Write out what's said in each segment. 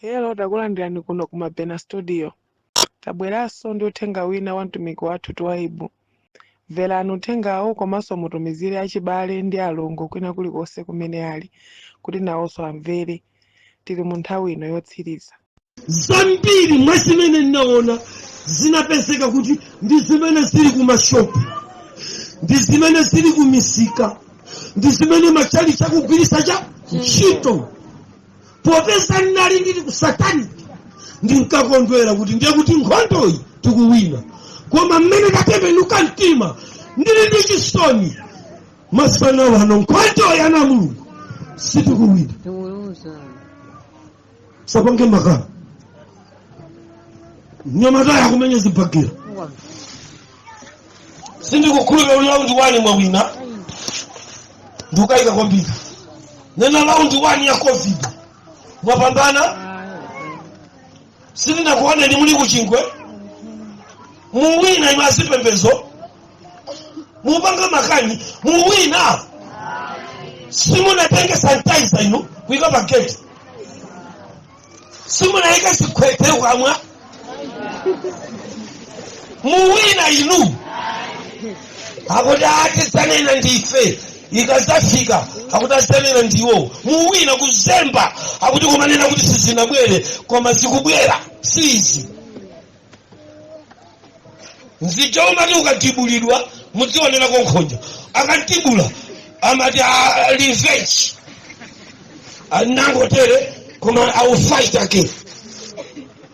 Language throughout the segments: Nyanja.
Hello, takulandirani kuno ku Mabena Studio. Tabweranso ndi uthenga wina wa mtumiki wathu Twaibu. Mverani uthengawo komanso mutumizire achibale ndi alongo kwina kulikonse kumene ali kuti nawonso amvere. Tili mu nthawi ino yotsiriza. Zambiri mwa zimene ndinaona zinapezeka kuti ndi zimene zili ku mashopu, ndi zimene zili ku misika, ndi zimene machalichi akugwiritsa cha ntchito. Popeza ndinali ndili ku satanic, ndinkakondwera kuti ndiye kuti nkhondoyi tikuwina. Koma mmene tatembenuka mtima, ndili ndi chisoni masana wano, nkhondoyi, ana a Mulungu, sitikuwina. Tikuluza. Sapange makala mnyamatayo akumenya zibagera. Sindikukhulupirira kuti round 1 mwawina, ndikukayika kwambiri. Nena round 1 ya COVID mwapambana? Sindinakuoneni muli kuchingwe. Muwina inu azipembezo mupanga makani, muwina? Simunatenge sanitizer inu kuyika pa gate, simunayike zikhwete ukamwa. Muwina inu? Akuti atidzanena ndife ikazafika, akuti adzanena ndiwo. Muwina kuzemba, akuti kumanena kuti sizinabwere, koma zikubwera. Sizi nzija umati ukatibulidwa, mudzionera konkhonja akatibula amati, "Ah, revenge anangotere, koma I will fight again."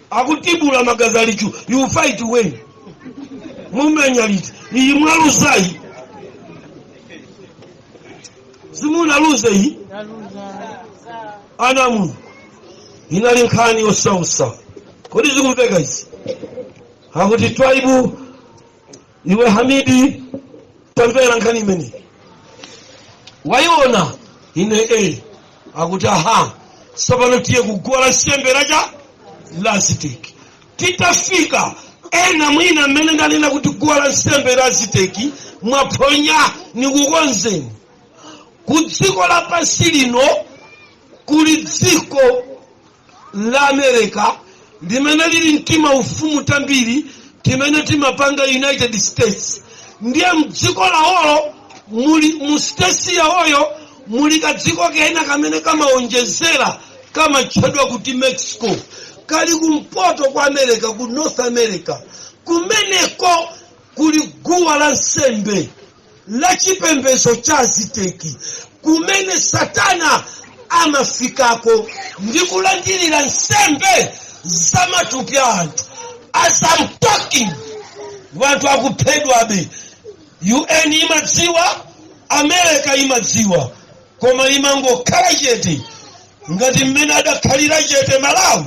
Akutibula magazi alichu, you fight when? Mumenya liti? Iyi mwaluzayi, simunaluze iyi, ana Mulungu. Inali nkhani yosausa. Kodi zikumveka izi? Akuti Twaibu, iwe Hamidi, tamvera nkhani imeneyi, wayiona ine e akuti aha, tsopano tiye kuguwa la nsembe lacha la Aziteki. Titafika ena mwina mmene ndanena kuti guwa la nsembe la Aziteki mwaphonya, nikukonzeni. Ku dziko lapansi lino kuli dziko la America limene lili mtima ufumu tambiri timene timapanga United States. Ndiye mdziko lawolo muli mu states yawoyo muli kadziko kena kamene kamaonjezera, kamatchedwa kuti Mexico, kali kumpoto kwa America, ku North America. Kumeneko kuli guwa la nsembe la chipembedzo cha Aziteki kumene Satana amafikako ndi kulandirira nsembe za matupi a anthu. As I'm talking, wanthu akuphedwabe. UN imadziwa, America imadziwa, koma imangokhala chete ngati mmene adakhalira chete Malawi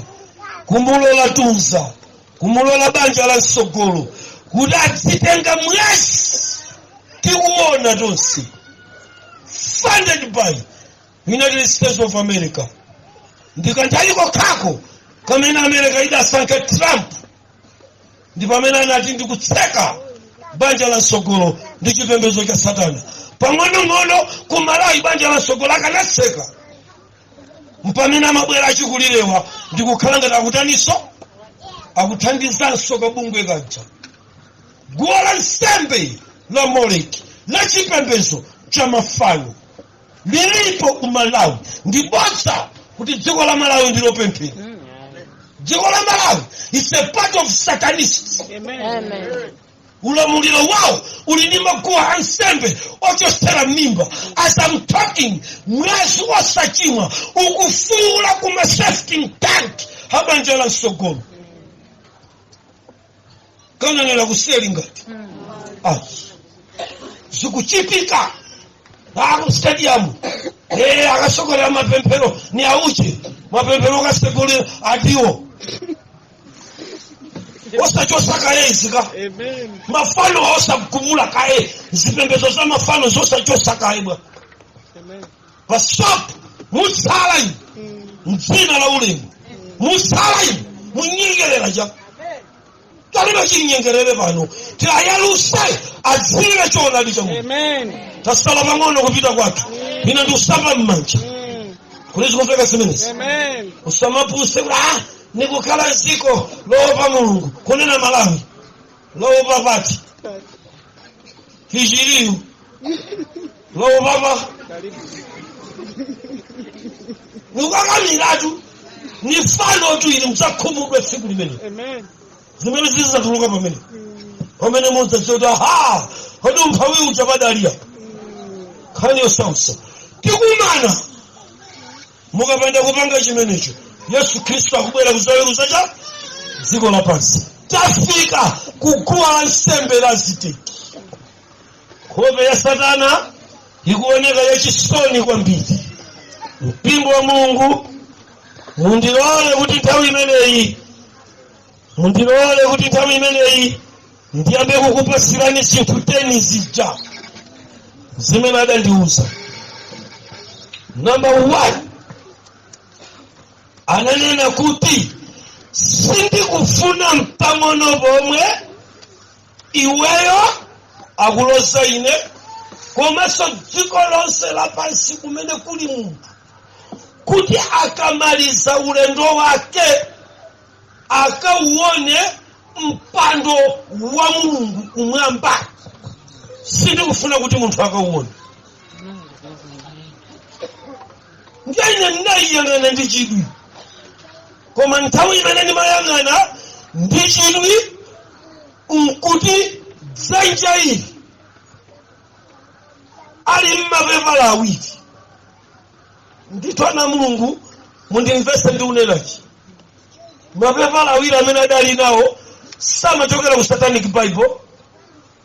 kumulola Tunza, kumulola banja la msogolo kuti adzitenga mwezi tikuona tonse, funded by United States of America. Ndikanthawi kokhako kamene America idasankha Trump, ndi pamene anati ndikutseka banja la msogolo ndi chipembedzo cha Satana. Pang'onong'ono ku Malawi banja la msogolo akanatseka, mpamene amabwera achikulirewa ndikukhala ngati akutaniso, akuthandizanso kabungwe kaja. Guwa la nsembe la Moleki la chipembedzo cha mafano lilipo ku Malawi. Ndi bodza kuti dziko la Malawi ndilopemphera. Dziko la Malawi is a part of satanists. Amen. Ulamuliro wawo uli ndi maguwa ansembe ochotsera mimba. As I'm talking, mwazi osachimwa ukufuula kuma septic tank habanja la msogolo kananena kuseli ngati ah. Zikuchitika aku stadium akasokolera mapemphero ni auche mapemphero akasegolera atiwo osachosa kaye izika mafano osagumula kaye, zipembedzo za mafano zosachosa kaye bwa pasop. Mutsala inu mdzina la ulemu, mutsala inu munyengerera cha talibe chinyengerere pano, tiyayaluse adziwe choonadi cha Mulungu. Tasala pang'ono kupita kwathu. Ine ndikusamba m'manja. Kuli zikumveka zimenezi? Amen. Usamapuse kuti ah, nikukhala mdziko loopa Mulungu, kunena Malawi loopa pati hichiliyu loopa pa nikukakamiratu ni fano tu ili, mudzakhumudwe tsiku limene Amen. zimene zizatuluka pamene mudzadziwa kuti aha, kodi umphawi uja padaliya nkhani yosausa. Tikumana mukapanda kupanga chimenecho. Yesu Khristu akubwera kuzaweruza cha dziko lapansi. Tafika kuguwa la nsembe la Aziteki. Nkhope ya Satana ikuoneka yachisoni kwambiri. Mpingo wa Mulungu, mundilole kuti nthawi imeneyi ndiyambe kukupasirani zinthu 10 zija zimene adandiuza. Number 1, ananena kuti sindikufuna mpang'ono pomwe iweyo, akuloza ine, komanso dziko lonse lapansi kumene kuli munthu, kuti akamaliza ulendo wake akauone mpando wa Mulungu kumwamba. Sindikufuna kuti munthu akauone. Ndiye ine ndinayiyang'ana ndi chidwi, koma nthawi imene ndimayang'ana ndi chidwi nkuti dzanja ili ali mmapepala awiri. Ndithu ana Mulungu, mundimvese ndikunenachi, mapepala awiri amene adali nawo samachokera ku Satanic Bible,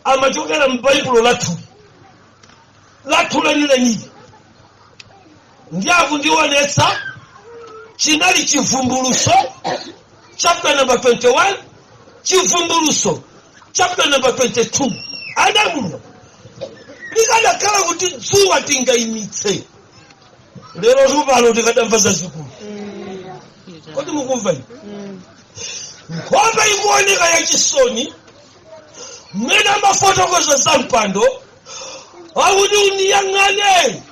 amachokera m'Baibulo lathu lathu lenilenili. Ndi akundionetsa chinali Chivumbuluso chapter number 21, Chivumbuluso chapter number 22. Ana Mulungu, likadakhala kuti dzuwa tingayimitse lero tupano, tikadamva zazikulu. Kodi mukumva ine? Nkhope ikuoneka yachisoni mmene amafotokoza za mpando, akuti uniyang'ane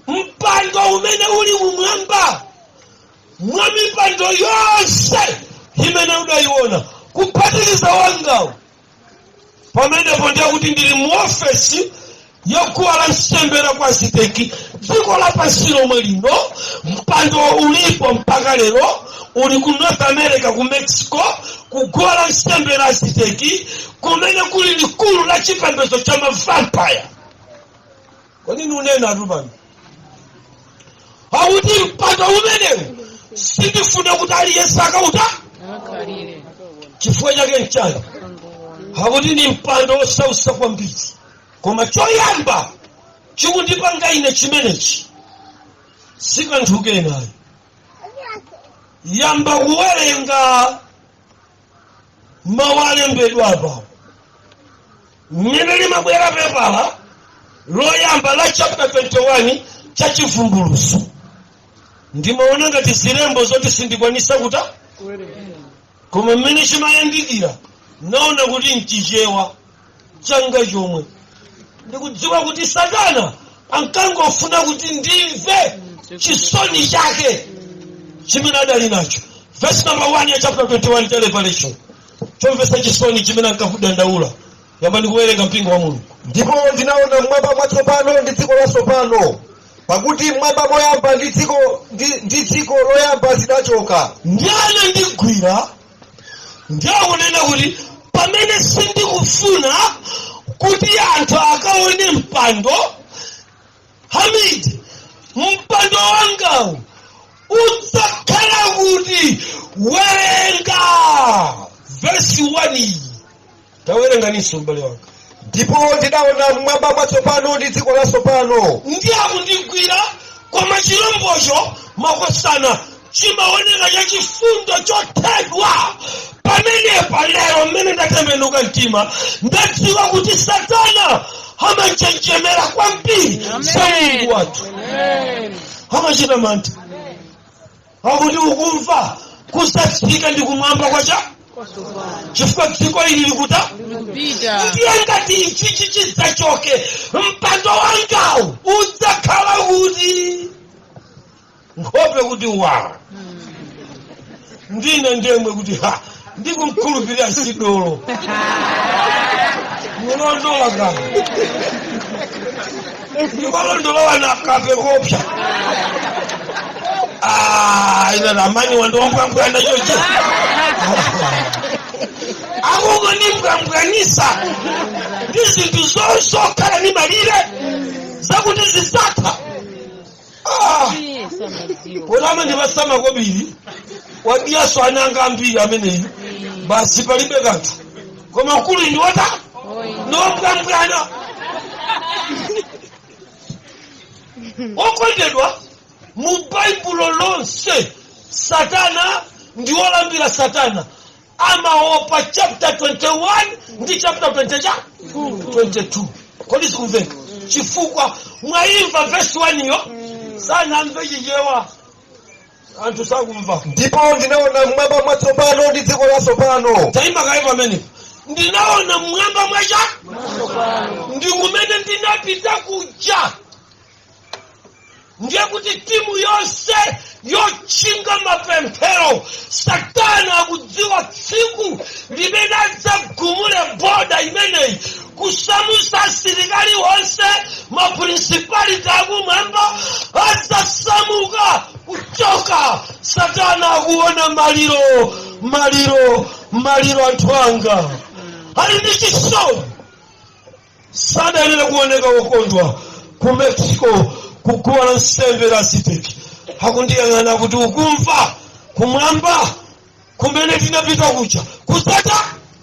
mpando umene uli kumwamba mwa mipando yonse imene udayiona, kuphatikiza wangawo. Pamenepo ndiye kuti ndili mu ofesi yaguwa la nsembe la kwa Aziteki, dziko lapansi lomwe lino. Mpando ulipo mpaka lero, uli ku North America, ku Mexico, ku guwa la nsembe la Aziteki, kumene kuli likulu la chipembedzo cha mavampire. Kodi ndiunena pano akuti mpando umenewu sindifuna kuti aliyense akauta. Akhalire. Chifukwa chake nchani? Akuti ni mpando wosausa kwambiri, koma choyamba chikundipanga ine chimenechi si kanthu kenayo. Yamba kuwerenga mawu alembedwa apawo. Mmene limabwera pepala loyamba la chapter 21 cha Chivumbuluso, ndimaona ngati zilembo zoti sindikwanisa kuta, koma mmene chimayandikira naona kuti mchichewa changa chomwe ndikudziwa kuti Satana ankangofuna kuti ndimve chisoni chake chimene adali nacho. Verse number 1 ya chapter 21 cha Revelation, chomvetsa chisoni chimene ankakudandaula. Yamba ndikuwerenga, mpingo wa Mulungu. Ndipo ndinaona mmwamba mwatsopano ndi dziko latsopano, pakuti mmwamba moyamba ndi dziko loyamba zidachoka. Ndiyane ndigwira, ndiyakunena kuti pamene sindikufuna kuti anthu akaone mpando, Hamid, mpando wangawu udzakhala kuti? Werenga vesi 1 iyi, tawerenganinso, m'bale wanga. Ndipo ndinaona mmwamba mwatsopano ndi dziko latsopano. Ndiye akundigwira, koma chilombocho, makosana, chimaoneka chachifundo chothedwa. Pamenepa lero mmene ndatembenuka mtima, ndadziwa kuti Satana amachenjemera kwambiri za Mulungu wathu, amachita mantha. Akuti ukumva kusatsika ndi kumwamba kwacha, chifukwa dziko ili likuta Kupita. Ndiye ngati ichichi chidzachoke, mpando wangawu udzakhala kuti? Nkhope kuti wa ndine ndemwe kuti ha, ndikumkhulupirira sidolo mulondola kale, ndikalondola wana kape kopsa. Ah, ina ramani wandombwambwana chocho akungo ndimbwambwanisa ndi zinthu zosokhala ni malire zakuti zisatha. Ah, Samadziwa. kodi ndipasama kobiri wadiyaso ananga ambiri ameneyi, basi palibe kanthu, koma mkulu ndi wota Oi. Nombwambwana. Okondedwa, mu Baibulo lonse Satana ndi wolambira Satana amaopa chapter 21 ndi chapter 20 cha 22. Kodi sikumveka? Chifukwa mwayimva verse 1 yo, sanamve Chichewa, anthu sakumva. Ndipo ndinaona mmwamba mwatsopano ndi dziko latsopano. Taima kaye pamenepo. Ndinaona mmwamba mwacha ndi kumene ndinapita kuja, ndiye kuti timu yonse yotchinga mapemphero, Satana akudziwa tsiku limene adzagumule boda imeneyi, kusamusa asilikali onse, maprincipality akumwamba adzasamuka kuchoka. Satana akuona maliro, maliro, maliro. Anthu anga ali ndi chisoni, sadayenera kuoneka wokondwa ku Mexico kuguwa la nsembe la Aztec. Akundiyang'ana kuti ukumva, kumwamba kumene tinapita kuja kusata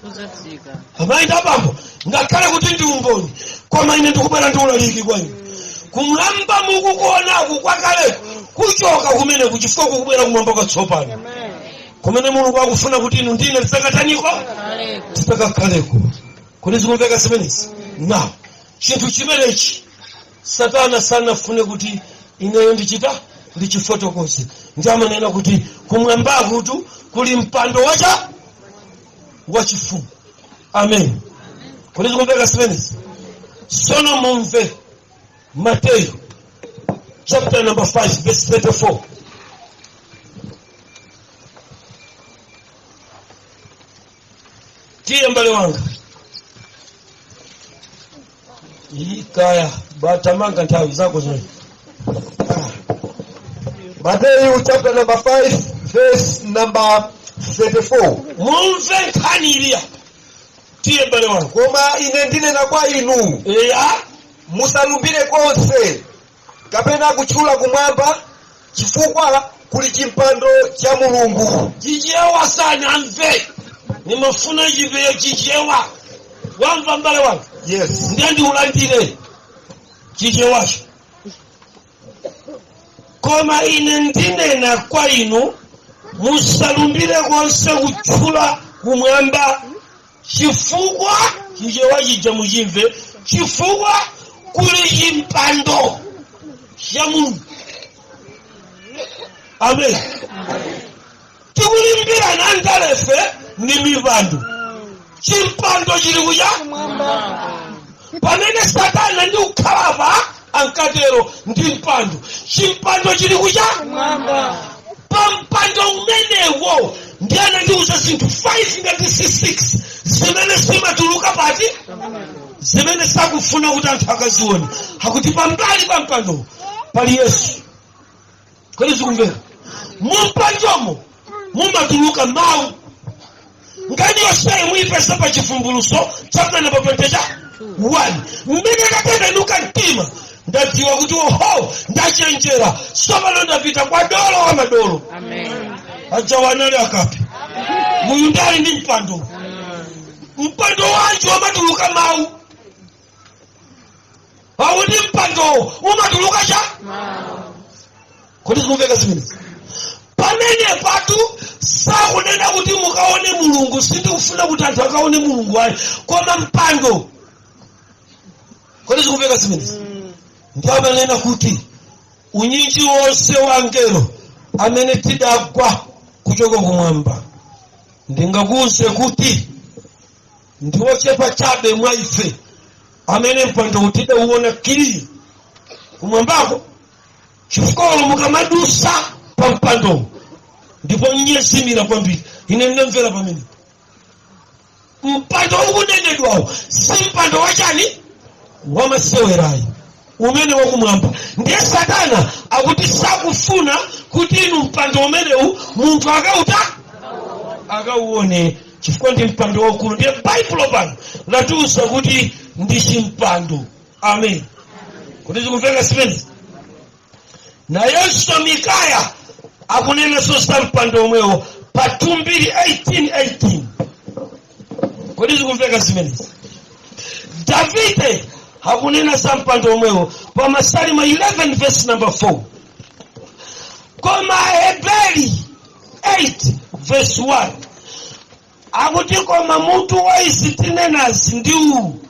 Kuzatsika. Amayi ndi abambo, ngakhale kuti ndi umboni, koma ine ndikubwera ndi ulaliki kwa inu. Kumwamba mukukuonaku kwakaleko kuchoka kumene kuchifukwa kukubwera kumwamba kwatsopano kumene Mulungu akufuna kuti inu ndine tisakataniko. Kaleko. Tisakakhaleko. Kuti zikumveka zimenezi? Na chinthu chimenechi Satana sanafune kuti ineyo ndichita ndichifotokoze, ndi amanena kuti kumwambakutu kuli mpando wacha wachifumu. Amen. Kuti zikumveka zimenezi? Sono mumve Mateyu chapter number 5 verse 34. Tiye mbale wanga, ikaya batamanga nthawi zako zimene. Mateyu chapter number 5 verse number 34. Mumve nkhani iliya. Tiye mbale wanga. Koma ine ndinena kwa inu, eya, musalumbire konse, kapena kutchula kumwamba, chifukwa kuli chimpando cha Mulungu. Chichewa sanamve, nimafuna chipeyo Chichewa. Wamva mbale wanga? Yes. Ndiye ndiulandire Chichewacho. Koma ine ndinena kwa inu, musalumbire konse kutchula kumwamba, chifukwa Chichewa chija muchimve, chifukwa kuli chimpando cha Mulungu. Amen. Tikulimbirana andalefe ndi mipando, chimpando chili kucha pamene Satana ndi kukhalapa ankatero ndi mpando. Chimpando chili kucha pa mpando umenewo. Ndi anandiuza zinthu 5 ngati si 6 zimene zimatuluka pati, zimene sakufuna kuti anthu akazione. Akuti pambali pa mpando pali Yesu. Kodi zikumveka? Mumpandomo mumatuluka mawu. Nkhani yonseyi muyipeza pa Chivumbulutso chapter number 21. Mmene ndatembenuka mtima, ndadziwa kuti oho, ndachenjera sopano, ndapita kwa dolo wa madolo. Amen. Aja wanali akapi muyu ndali ndi mpando, mpando wanji wamatuluka mawu? Pakuti mpando umatuluka cha Kodi zikumveka zimenezi? Pamene patu sakunena kuti mukaone Mulungu. Sindikufuna kuti anthu akaone Mulungu ayi, koma mpando. Kodi zikumveka zimenezi? Ndi amanena kuti unyinji wonse wa angelo amene tidagwa kuchoka kumwamba, ndingakuwuze kuti ndiwochepa chabe mwa ife amene mpando tidauona kili kumwambako. Chifukwa mukamadusa pa mpando ndipo nyezimira kwambiri. Ine ndinamvera pamene mpando ukunenedwawo si mpando wachani, wamasewerayi, umene wakumwamba. Ndiye Satana akuti sakufuna kuti inu mpando umenewu munthu akauta akauone, chifukwa ndi mpando waukulu. Ndiye Baibulo pano latiuza kuti ndi chimpando. Amen. Kuti zikumveka zimenezi? Nayenso Mikaya akunenanso za mpando omwewo pa 2 Mbiri 18:18. Kodi zikumveka zimenezi? Davide akunena za mpando omwewo pa Masalimo 11 verse number 4. Koma Heberi 8 verse 1 akuti, "Koma mutu wa izi tinenazi ndi uwu: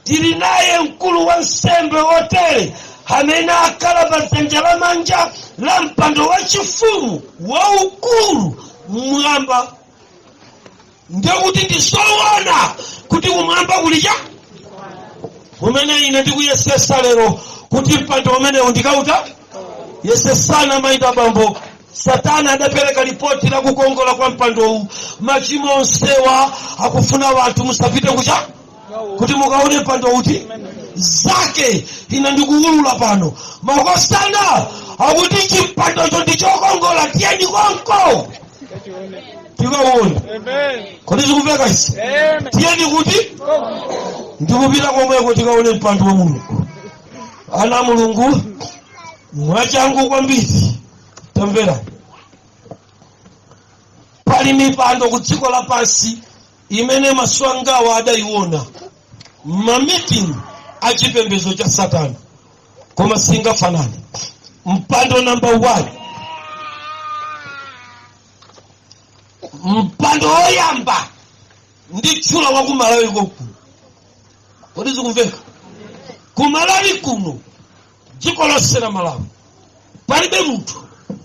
tili naye mkulu wa nsembe wotere amene akhala pa dzanja lamanja la mpando wachifumu waukulu mmwamba." Ndekuti ndizoona kuti kumwamba kulicha kumene ine ndikuyesesa lero kuti mpando umenewu ndikauta yesesana. Mayi, bambo, Satana adapereka ripoti la kukongola kwa mpandowu. Machimo onsewa akufuna wanthu musapite kucha kuti mukaone mpando uti zake. Ine ndikuwulula pano, makosana akuti chimpandocho ndichokongola, tiyeni konko tikauone. Kodi zikumveka izi? Tiyeni kuti ndikupita komweko tikaone mpando wa Mulungu. Ana Mulungu, mwachangu kwambiri, tamvera. Pali mipando ku dziko lapansi imene maso angawa adayiona mamiting achipembedzo cha Satana, koma singafanane. Mpando number 1, mpando woyamba ndi tchula wa Kumalawi kokuno. Kodi zikumveka? Kumalawi kuno, dziko lonse la Malawi, palibe munthu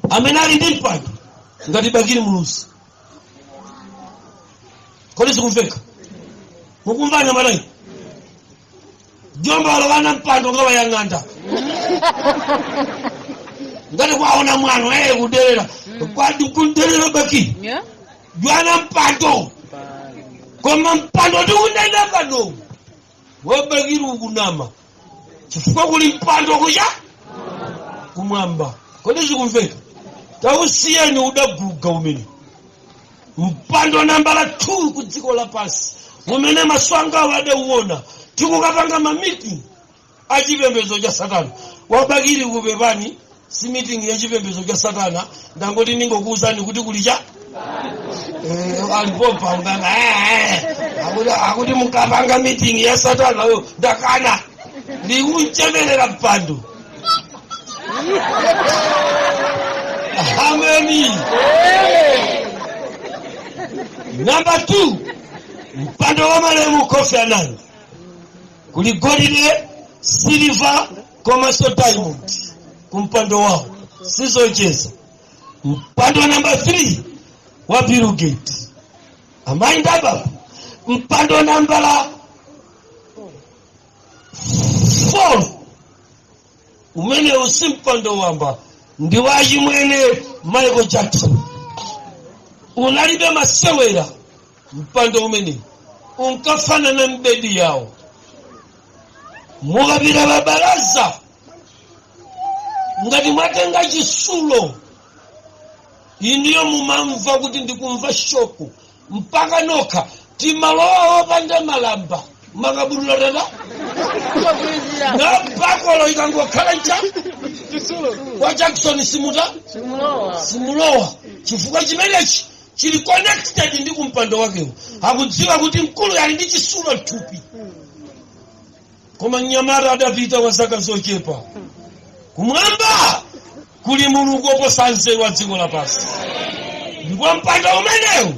amene ali ndi mpando ngati Bakili Muluzi. Kodi zikumveka? Mukumvana malayi jomba wana mpando nga wayang'anda ngati kwaona mwano kuderera kwadi kuderera Bakili jwana mpando. Koma mpando tikunena pano wa Bakili ukunama, chifukwa kuli mpando kucha kumwamba. Kodi zikumveka? Tausiyeni, udaguga umene. Mpando nambala 2 ku dziko lapansi umene maso angawo adauona tikukapanga mamiting achipembedzo cha Satana wabakiri kupepani, si meeting ya chipembedzo cha Satana. Ndangoti ningokuwuzani kuti kulicha alipopa unganga akuti mukapanga meeting ya Satana yo ndakana ndikunchemerera mpando. Ameni. Namba 2, mpando wa malemu Kofi Annan. Kuli golide, silver komanso diamond kumpando wawo, sizocheza. Mpando namba 3 wa Bill Gates. Amayi ndi ababa, mpando nambala 4 umenewu si mpando wamba, ndi wachimwene Michael Jackson. Unalibe masewera mpando umenewu, unkafanana mbedi yawo. Mukapita pabalaza ngati mwatenga chisulo, iniyo mumamva kuti ndikumva shock mpaka nokha. Timalowa wopanda malamba, makabudula tata na bakolo ikangokhala ncha kwa Jackson simuta Simulowa. Simulowa, chifukwa chimenechi chili connected ndi kumpando wakewo. Akudziwa kuti mkulu ali ndi chisulo mthupi, koma mnyamata adapita kwa zaka zochepa. Kumwamba kuli Mulungu oposa nzeru wa dziko lapansi, ndipo mpando umenewu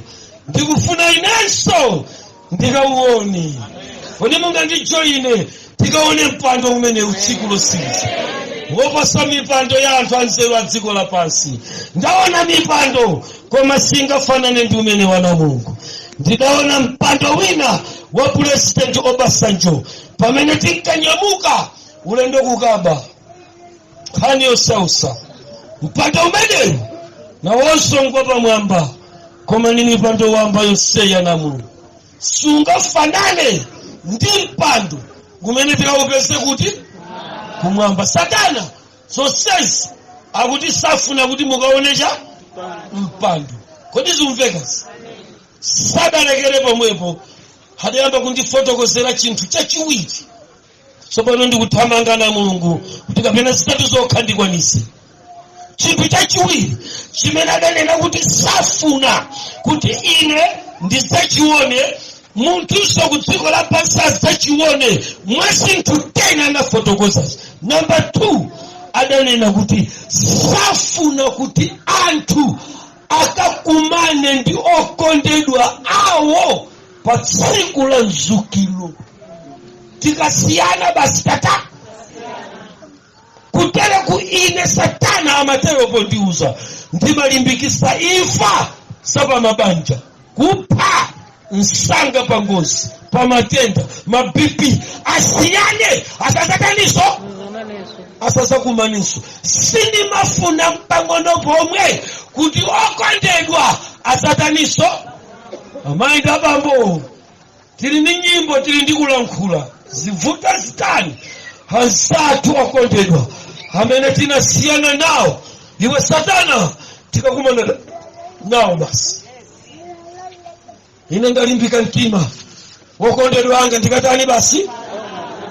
ndikufuna inenso ndikauone. Kodi mungandijoyine tikaone mpando umenewu tsiku losiriza, woposa mipando ya anthu anzeru a dziko lapansi? Ndaona mipando, koma singafanane ndi umene wana Mulungu. Ndidaona mpando wina wa President Obasanjo pamene tinkanyamuka ulendo kukaba. Nkhani yosausa. Mpando umenewu nawonso ngwa pamwamba, koma ni mipando wamba yonseya na Mulungu sungafanane ndi mpando kumene tikaupeze kuti kumwamba. Satana zonsezi akuti safuna kuti mukaonecha mpando. Kodi zimvekasi? Sadalekere pomwepo, hadayamba kundifotokozera chinthu chachiwiri. Tsopano ndikuthamanga na Mulungu kuti kapena zitatu zokha ndikwanise. Chinthu chachiwiri chimene adanena kuti safuna kuti ine ndidzachione, munthunso ku dziko lapansi adzachione, mwa zinthu 10 anafotokoza, namba 2 adanena kuti safuna kuti anthu akakumane ndi okondedwa awo pa tsiku la mzukilo. Tikasiyana basi, tata kutere ku ine Satana amatero pondiuza ndimalimbikisa imfa sapamabanja, kupha msanga pa ngozi, pa matenda ma BP, asiyane, asasataniso, asasakumaninso. Sindimafuna mpang'ono pomwe kuti okondedwa asataniso. Amayi ndi abambo, tili ndi nyimbo, tili ndi kulankhula, zivuta zitani, anzathu okondedwa amene tinasiyana nawo, iwe Satana, tikakumana nawo basi. Ine ndalimbika mtima, wokondedwa anga ndikatani? Basi,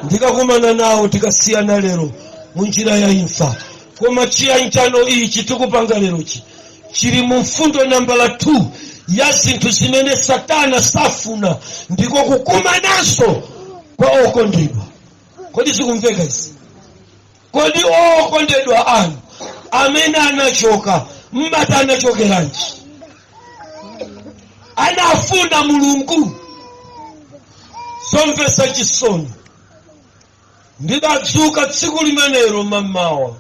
ndikakumana nawo. Tikasiyana lero munjira ya imfa, koma chiyanjano ichi tikupanga lerochi chili mu mfundo nambala 2 ya zinthu zimene Satana safuna, ndiko kukumananso kwa okondedwa. Kodi zikumveka izi? Kodi okondedwa anu amene anachoka mmati anachokeranji? Anafuna Mulungu? Somvesa chisoni, ndidadzuka tsiku limenelo mammawa,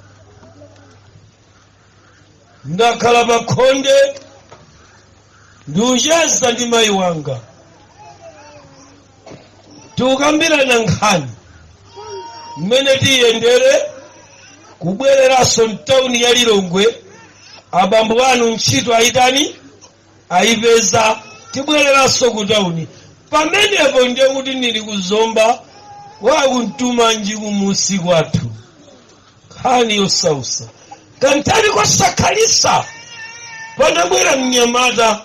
ndakhala pa khonde ndiucheza ndi mayi wanga, tikukambirana nkhani mmene tiyendere kubwereranso mtawuni ya Lilongwe. Abambo anu ntchito ayitani? Ayipeza. Tibwereranso ku tawuni. Pamenepo ndiye kuti ndili kuzomba wakumtumanji kumusi kwathu. Nkhani yosausa, kanthawi kosakhalisa panabwera mnyamata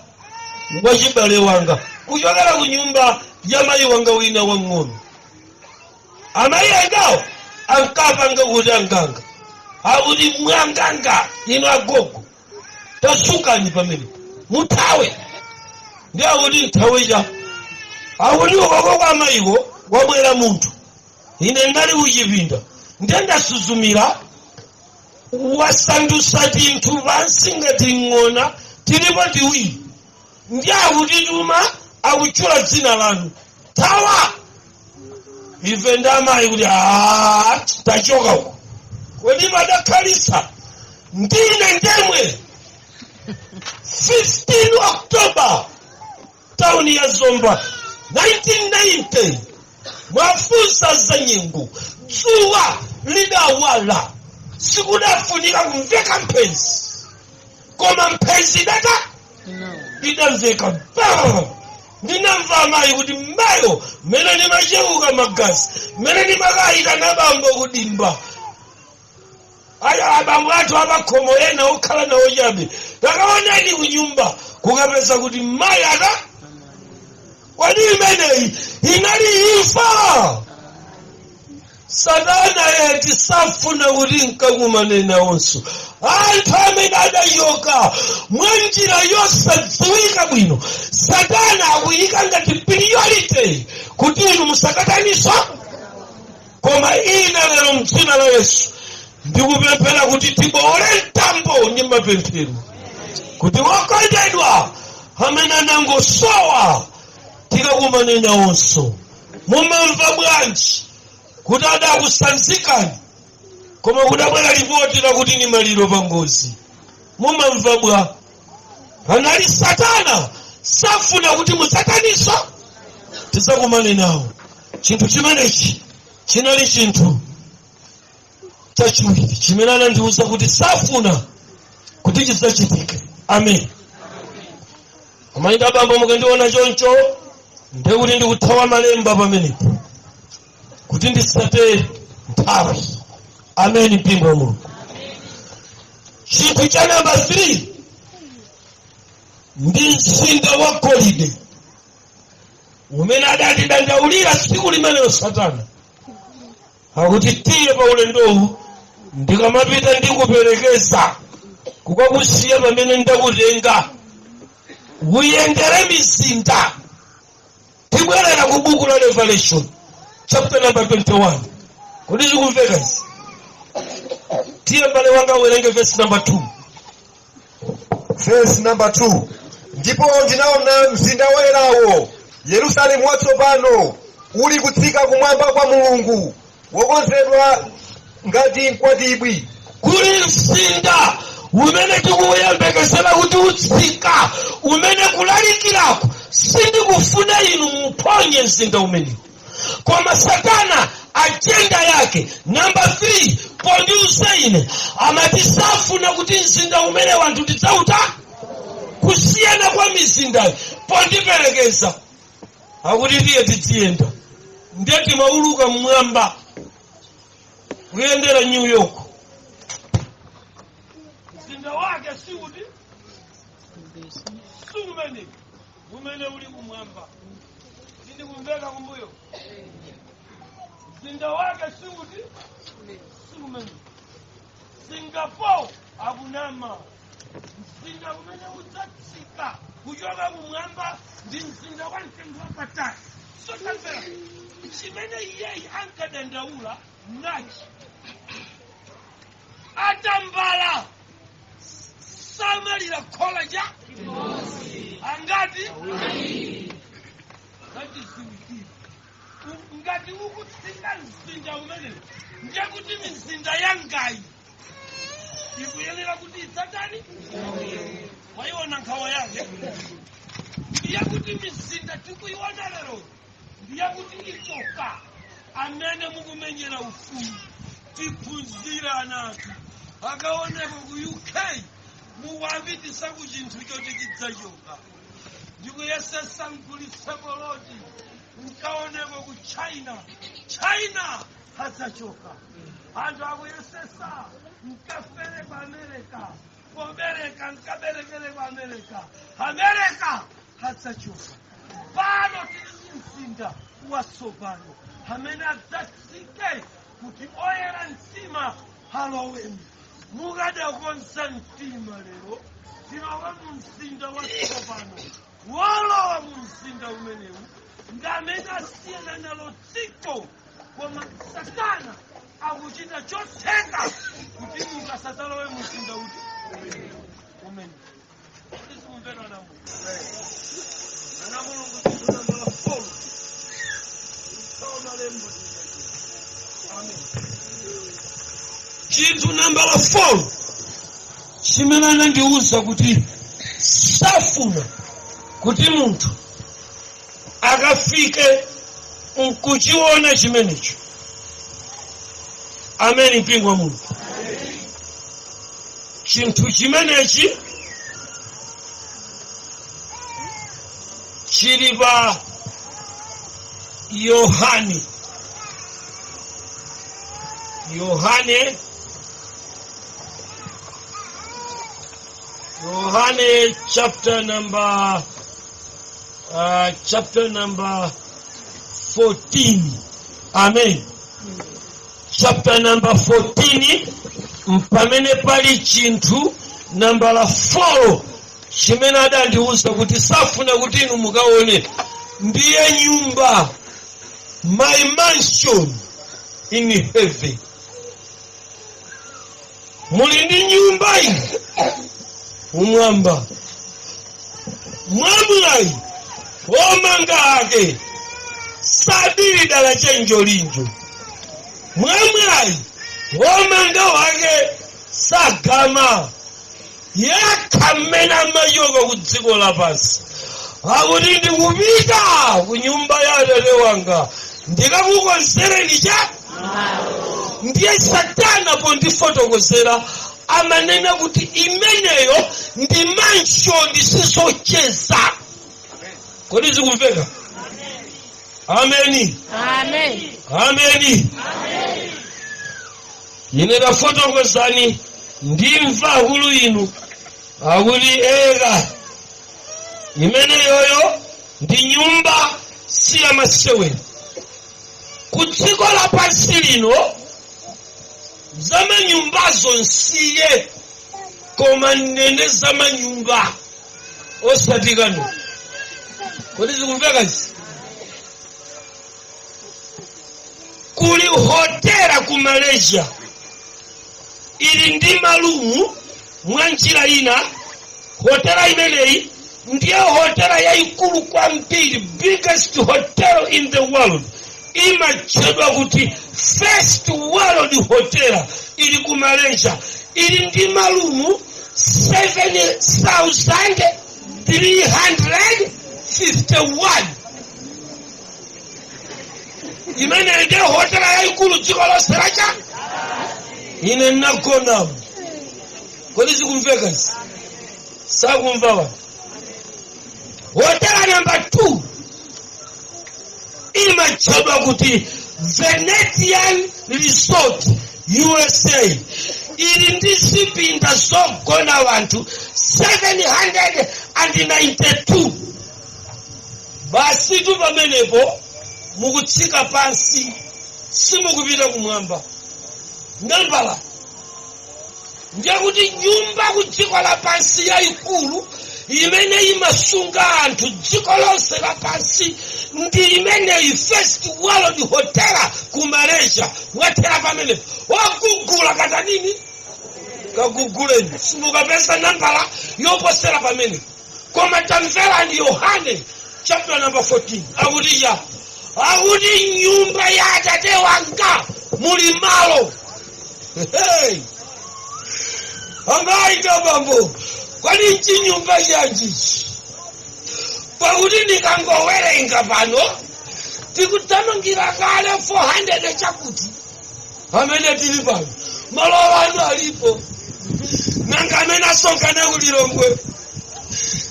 wachibale wanga kuchokera ku nyumba ya mayi wanga wina wang'ono. Amayi angawo ankapanga kuti anganga, akuti mwanganga inu agogo, tasukani pamene muthawe. Ndi akuti nthawecha, akuti ukoko kwa mayiwo wabwera munthu. Ine ndali kuchipinda, ndiye ndasuzumira, wasandusa tinthu pansi ngati ng'ona, tilipo tiwiri. Ndi akuti tuma akutchula dzina lanu, thawa. Ife ndi amayi kuti "Ah, tachoka uko." Kodi padakhalisa ndine ndemwe 15 October, tauni ya Zomba, 1990. Mwafunsa za nyengo, dzuwa lidawala, sikudafunika kumveka mphenzi, koma mphenzi idata idamveka ba. Ndinamva amayi kuti mayo, mmene ndimacheuka magazi, mmene ndimakayita nabambo kudimba, aya abambo athu abakhomo ena okhala nawo chabe, takaoneni kunyumba, kukapeza kuti mayi ata. Kodi imeneyi inali imfa? Satana yeti safuna kuti nkakumane nawonso anthu amene adachoka mwa njira yosadziwika bwino. Satana akuyika ngati priority kuti inu musakataniso. Koma ine lero mdzina la Yesu ndikupemphera kuti tibowole mtambo ndi mapemphero kuti wokondedwa amene anangosowa tikakumane nawonso. Mumamva bwanji kuti adakusanzikani koma kudabwera ripoti lakuti ni maliro pa ngozi? Mumamva bwa? Anali Satana, safuna kuti musataniso tisakumane nawo. Chinthu chimenechi chinali chinthu Chachiwiri chimene anandiwuza kuti safuna kuti chidzachitike, amen. Amayi abambo, mukandiona choncho ndekuti ndikuthawa malemba pamenepo kuti ndisate nthawi. Ameni, mpingo wa Mulungu. Chinthu cha namba 3 ndi mzinda wa golide umene adatidandaulira tsiku limenelo Satana, akuti tiye pa ulendowu, ndikamapita ndikuperekeza kukakusiya pamene ndakutenga, uyendere mizinda. Tibwerera ku buku la Revelation chapter number 21. Kodi zikumveka izi? Tiye, mbale wanga, uwerenge verse number 2. Verse number 2: Ndipo ndinaona mzinda woyerawo, Yerusalemu watsopano, uli kutsika kumwamba kwa Mulungu, wokonzedwa ngati mkwatibwi. Kuli mzinda umene tikuyembekezera kuti utsika, umene kulalikirako sindikufuna inu muphonye mzinda umenewu. Koma Satana agenda yake namba 3 pondiuza ine, amati safuna kuti mzinda umene wanthu tidzauta kusiyana kwa mizindayi. Pondiperekeza akuti tiye tidziyenda, ndiye timauluka mmwamba kuyendera New York. Mzinda wake sikuti sikumene umene uli kumwamba. Sindikumveka kumbuyo. Mzinda wake sikuti sikumene. Singapore akunama. Mzinda umene udzatsika kuchoka kumwamba ndi mzinda wa mtengo wapatali. Sotamvera chimene iyeyi ankadandaula nachi: atambala samalira khola cha angati ngatiziwikire. Ngati ukutsika mzinda umenewu, ndekuti mizinda yangayi ikuyenera kuti idzatani? Waiona nkhawa yake? Ndiyakuti mizinda tikuiona lero ndiyakuti ichoka. Amene mukumenyera ufulu, tiphunzire ana athu akaoneka ku UK, mukuapitisa ku chinthu choti chidzachoka. Ndikuyesesa mgulitse poloti, nkaoneko ku China. China hadzachoka. Anthu akuyesesa nkafere ku America, pobereka nkaberekere ku America. America hadzachoka. Pano tili ndi mzinda watsopano amene adzatsike kuti oyera mtima alowemo. Mukadakonza mtima lero, tilowe mu mzinda watsopano. Wolowa mu mzinda umenewu ndi amene asiyana nalo dziko. Koma Satana akuchita chotheka kuti munthu asadzalowe mu mzinda uti umene sizikumvera. Na Mulungu, ana Mulungu, chinthu nambala 4 malembo. Amen. Chinthu nambala 4 chimene anandiwuza kuti safuna kuti munthu akafike nkuchiona chimenecho, ameni, mpingo wa Mulungu. Chinthu chimenechi chili pa Yohane, Yohane, Yohane chapter number 14. Amen. Chapter number 14 mpamene pali chinthu nambala 4 chimene adandiwuza kuti safuna kuti inu mukaone, ndiye nyumba, my mansion in heaven. Muli ndi nyumba iyi kumwamba, mwamwayi womanga ake sadili dala chenjolinjo, mwamwayi womanga wake sagama yekha. Mmene amachoka ku dziko lapansi akuti ndikupita ku nyumba ya Atate wanga ndikakukonzereni cha. Ndiye Satana pondifotokozera amanena kuti imeneyo ndi mansion, sizocheza. Kodi zikumveka? Ameni. Amen. Ameni. Ine tafotokozani, ndimva akulu inu akuti eka imeneyoyo ndi nyumba si yamasewera. Ku dziko lapansi lino zamanyumbazo nsiye, koma nene zamanyumba osatikano. Kodi zikumveka izi? Kuli hotela ku Malaysia ili ndi malumu mwa njira ina. Hotela imeneyi ndiye hotela yayikulu kwambiri, biggest hotel in the world, imatchedwa kuti First World Hotel, ili ku Malaysia, ili ndi malumu 7351. Imeneyi ndiye hotela yayikulu dziko lonse lacha. Ine nagonamo. Kodi zikumveka izi? Sakumva wa. Hotela namba 2 imatchedwa kuti Venetian Resort, USA, ili ndi zipinda zogona wanthu 792. Basi tu, pamenepo mukutsika pansi, simukupita kumwamba. Nambala ndiye kuti nyumba ku dziko lapansi yayikulu imene imasunga anthu dziko lonse lapansi ndi imeneyi, First World Hotel ku Malaysia. Mwathera pamenepo. Wagugula katanini, kaguguleni, simukapeza nambala yoposera pamenepo. Koma tamverani Yohane chapter number 14, akuti ya akuti nyumba ya Atate wanga muli malo. Hey! Amayi abambo, kwani nchinyumba chanjichi? Pakuti ndikangowerenga pano tikuthamangira kale 400 chakuti amene tili pano malo anu alipo. Nanga amene asonkhana ku Lilongwe?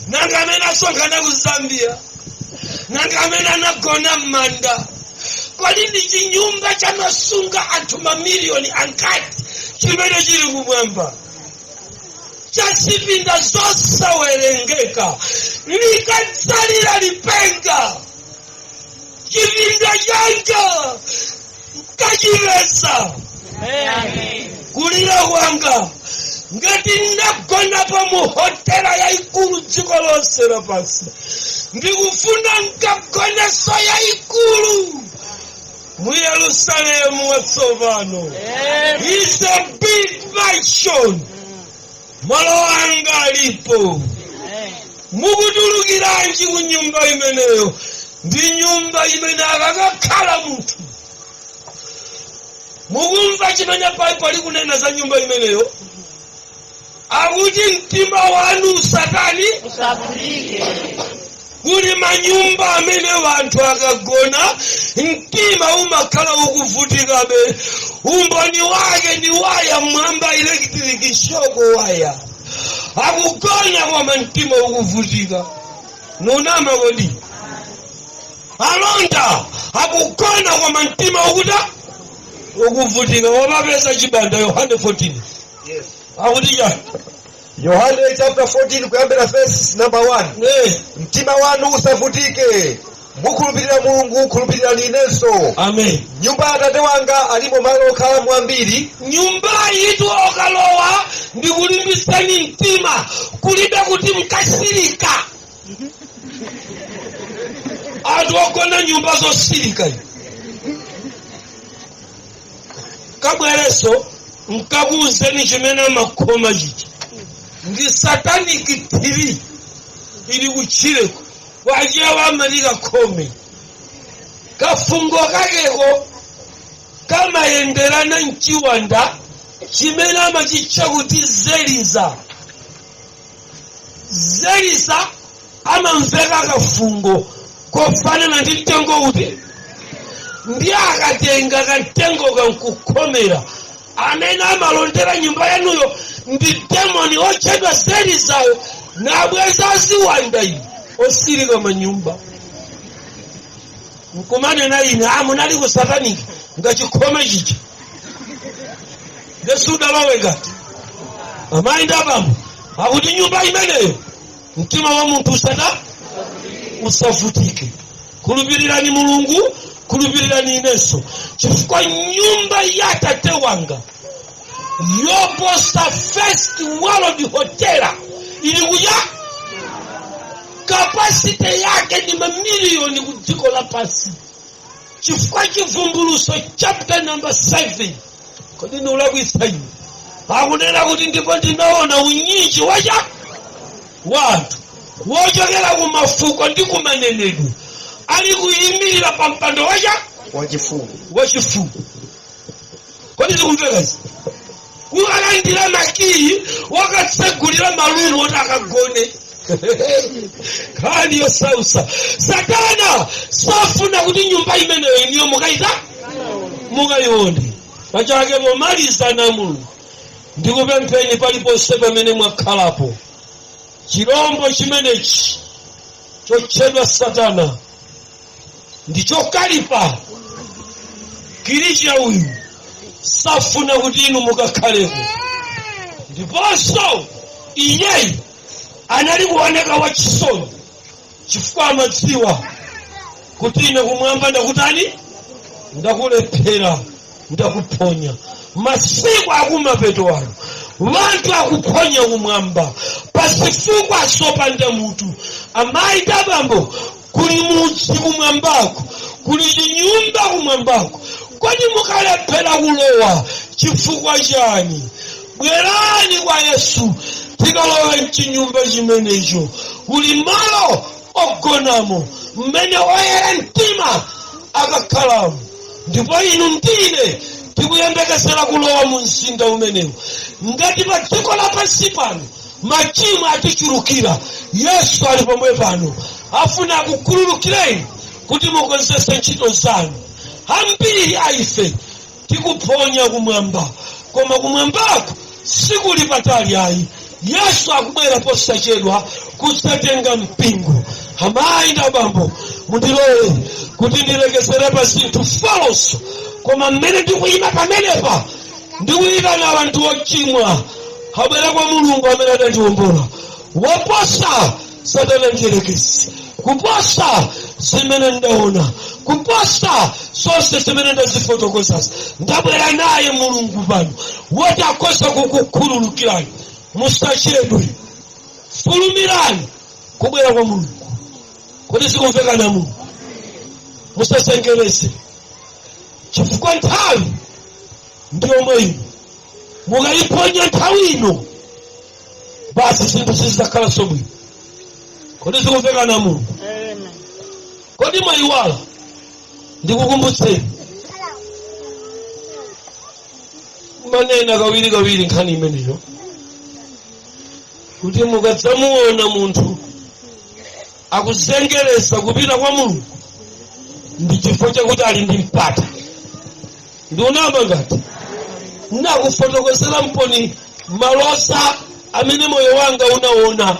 Nanga amene asonkhana ku Zambia? Nanga amene anagona m'manda? Kodi ndi chinyumba chamasunga anthu mamiliyoni angati chimene chili kumwamba chazipinda zosawerengeka? Likadzalira lipenga, chipinda changa kachipeza. Kulira kwanga, ngati ndagonapo mu hotela yayikulu dziko lonse lapansi, ndikufuna nkagoneso yayikulu mu Yerusalemu watsopano. Is a big mansion, malo anga alipo. Mukutulukiranji ku nyumba imeneyo? Ndi nyumba imene akakakhala munthu. Mukumva chimene Baibulo likunena za nyumba imeneyo? Akuti mtima wanu usatani? Usavutike. Kuli manyumba amene wanthu akagona mtima umakhala ukuvutikabe. Umboni wake ndi waya mwamba, electric shock waya. Akugona koma mtima ukuvutika. Nunama kodi? Alonda akugona koma mtima ukuta ukuvutika. Wamapeza chibanda Yohane 14. Yes. Akuti chani? Yohane chapter 14 kuyambira verse number 1. Mtima wanu usavutike, mukhulupirira Mulungu, khulupirirani inenso. Amen. Nyumba ya Atate wanga alimo malo okhalamo ambiri. Nyumba itu okalowa, ndikulimbisani mtima, kulibe kuti mkasirika. Anthu ogona nyumba zosirika iyi. Kabwereso nkakuuzeni chimene amakhoma chichi ndi satanic tree ili kutchireko, wachewa amati kakhome. Kafungo kakeko kamayenderana mchiwanda chimene amachitcha kuti zeliza. Zeliza amamveka kafungo kofanana ndi mtengo uti. Ndi akatenga kamtengo kankukhomera, amene amalondera nyumba yanuyo ndi demoni otchedwa Zerizayo, nabweza aziwanda inu osirika manyumba, nkumanena ine amunali ku satanic ngachikhome chicha ndesudalowe. Ngati amayi ndi abambo, akuti nyumba imeneyo mtima wa munthu usata usavutike. Khulupirirani Mulungu, khulupirirani inenso, chifukwa nyumba ya tate wanga yoposa First World Hotel ili kuya capacity yake ni mamiliyoni ku dziko lapansi, chifukwa Chivumbuluso chapter number 7, kodi niulakwitsa ine? Akunena kuti, "Ndipo ndinaona unyinji wacha wanthu wochokera ku mafuko ndi kumanenedwe ali kuyimirira pa mpando wacha wachifumu wachifumu." Kodi zikumvekazi? Kukalandira makiyi, wakatsegulira malumu oti akagone. Nkhani yosausa. Satana safuna kuti nyumba imeneyo iniyo mukaita mukayione. Pachake pomaliza, na Mulungu ndikupempheni, paliponse pamene mwakhalapo, chirombo chimenechi chotchedwa Satana ndi chokalipa kilicha. Uyu safuna kuti inu mukakhaleko. Ndiponso iyeyi anali kuoneka wachisoni chifukwa amadziwa kuti ine kumwamba ndakutani, ndakulephera, ndakuphonya. Masiku akumapeto ano vanthu akuphonya kumwamba pazifukwa zopanda mutu. Amayi ndi abambo, kuli mudzi kumwambako, kuli chinyumba kumwambako. Kodi mukalephera kulowa chifukwa chani? Bwerani kwa Yesu, tikalowe mchinyumba chimenecho. Kuli malo ogonamo mmene oyera mtima akakhalamo, ndipo inu ndine tikuyembekezera kulowa mu mzinda umenewu. Ngati pa dziko lapansi pano machimo atichulukira, Yesu ali pomwe pano, afuna akukhululukireni kuti mukonzese ntchito zanu. Ambiri aife tikuphonya kumwamba, koma kumwambako sikuli patali ayi. Yesu akubwera posachedwa kudzatenga mpingo. Amayi ndi abambo, mundilole kuti ndilekezere pa zinthu folonso, koma mmene ndikuyima pamenepa, ndikuyitana anthu ochimwa abwera kwa Mulungu amene adandiwombola, woposa Satana mdierekezi, kuposa zimene ndaona, kuposa zonse zimene ndazifotokozazi. Ndabwera naye Mulungu pano woti akhoza kukukhululukirani. Musachedwe, fulumirani kubwera kwa Mulungu. Kodi sikumvekana? Mulungu, musasengereze, chifukwa nthawi ndiyomwe ino. Mukayiphonya nthawi ino, basi zinthu sizidzakhalanso bwino. Kodi sikumvekana? Mulungu, kodi mwayiwala? Ndikukumbutseni, manena kawiri kawiri nkhani imeneyo, kuti mukadzamuona munthu akuzengereza kupita kwa Mulungu, ndi chifukwa chakuti ali ndi mpata. Ndiunamba ngati nakufotokozera mponi maloza amene moyo wanga unaona.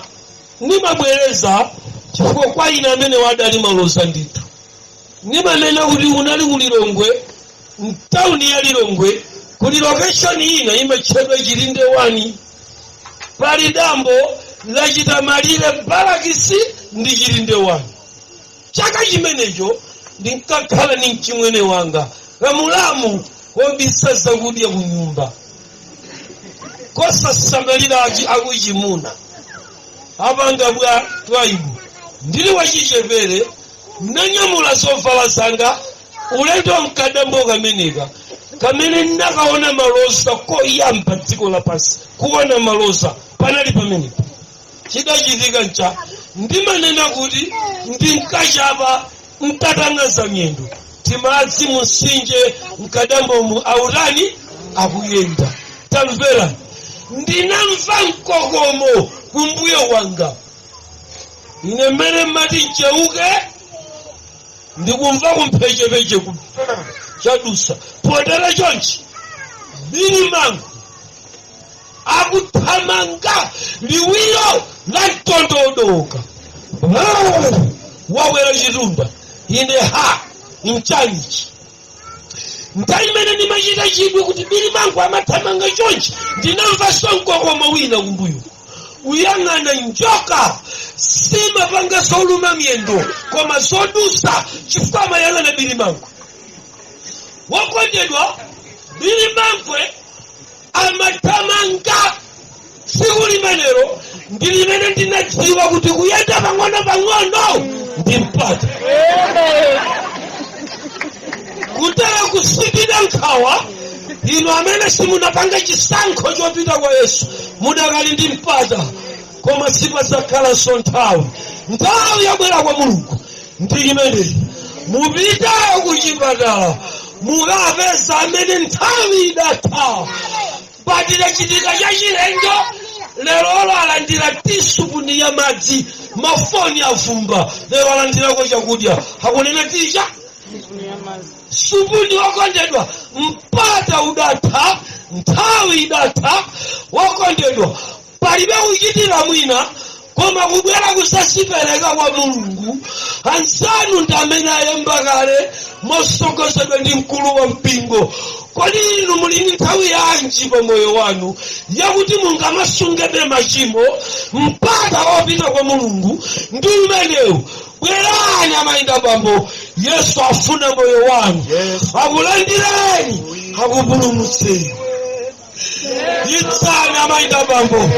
Nimabwereza chifukwa kwa ine amene wadali maloza ndithu. Nimanena kuti unali ku Lilongwe, mtawuni ya Lilongwe, kuli location ina imatchedwa Chilinde 1. Pali dambo lachita malire Balakisi ndi Chilinde 1. Chaka chimenecho ndinkakhala ni mchimwene wanga kamulamu kobisa zakudya ku nyumba, kosasamalira akuchimuna apanga bwa Twaibu. Ndili wachichepere, nanyamula zovala zanga ulendo mkadambo kameneka kamene ndakaona maloza koyamba dziko lapansi. Kuona maloza panali pamenepo. Chidachitika ncha, ndimanena kuti ndinkachapa ntatang'aza miyendo, timadzi mumtsinje mkadambomu autani akuyenda. Tamverani, ndinamva mkokomo kumbuyo wanga. Ine mmene mmati ncheuke. Ndikumva kumphechepeche ku chadusa potera chonchi, Bilimango akuthamanga liwiro la mtondodoka, wawera chitunda. Ine ha, mchalichi nthawi imene ndimachita chidwi kuti Bilimango amathamanga chonchi, ndinamva mkokomo wina kumbuyo. Uyang'ana, njoka simapanga zoluma miyendo koma zodusa, chifukwa amayang'ana Bilimango. Wokondedwa, Bilimangwe amathamanga. Tsiku limenelo ndi limene ndinadziwa kuti kuyenda pang'ono pang'ono ndi mpata kutera kusikida nkhawa. Inu amene simunapanga chisankho chopita kwa Yesu, mudakali ndi mpata, koma sipadzakhalanso nthawi. Nthawi yabwera kwa Mulungu ndi imeneyi. Mupite kuchipatala, mukapeza amene nthawi idatha. Patitachitika chachilendo lerolo, alandira tisupuni ya madzi, mafoni avumba, lero alandirako chakudya, akunena ticha supuni. Wokondedwa, mpata udatha, nthawi idatha. Wokondedwa, palibe kuchitira mwina koma kubwera kusasipereka kwa Mulungu. Anzanu ndi amene ayamba kale mosogozedwa ndi mkulu wa mpingo. Kodi inu muli ndi nthawi yanji pa moyo wanu yakuti mungamasungebe machimo? Mpata wopita kwa Mulungu ndi umenewu. Bwerani, amayinda, bambo, Yesu afuna moyo wanu, akulandireni, akupulumutseni. Itsani, amayinda, bambo,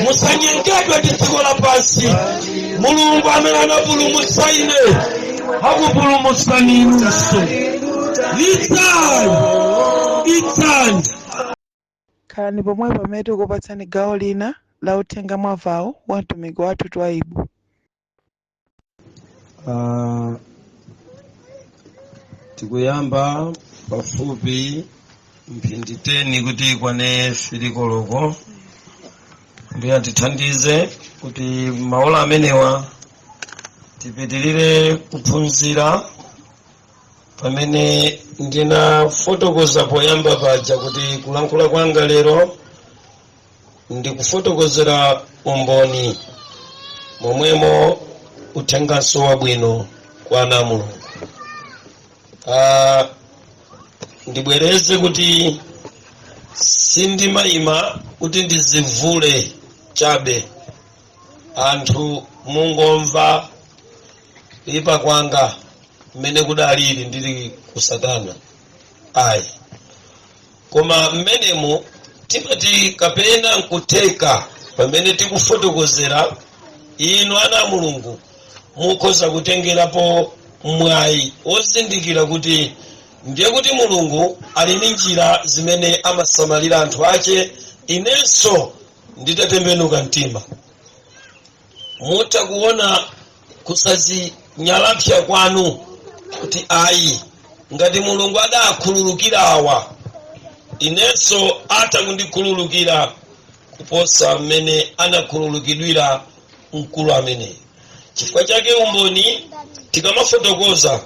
musanyengedwe ndi dziko lapansi. Mulungu amene anapulumutsa ine akupulumutsani inunso. Itsani, itsani. Khalani pomwe pamene tikupatsani gawo lina la uthenga mwavawo wa mtumiki wathu Twaibu. Tikuyamba pafupi mphindi 10 kuti ikwane 3 koloko. Ndiye atithandize kuti maola amenewa tipitirire kuphunzira pamene ndinafotokoza poyamba paja, kuti kulankhula kwanga lero ndikufotokozera umboni, momwemo uthenganso wabwino kwa ana a Mulungu. Ndibwereze kuti sindimayima kuti ndizivule chabe, anthu mungomva kuyipa kwanga mmene kudalili ndili ku satana, ayi. Koma mmenemo timati kapena nkutheka pamene tikufotokozera, inu ana a Mulungu mukhoza kutengerapo mwayi wozindikira kuti ndiye kuti Mulungu ali ndi njira zimene amasamalira anthu ache. Inenso nditatembenuka mtima, mutha kuona kusazinyalapsa kwanu kuti ayi, ngati Mulungu adakhululukira awa, inenso atha kundikhululukira kuposa mmene anakhululukidwira mkulu ameneyi. Chifukwa chake umboni tikamafotokoza,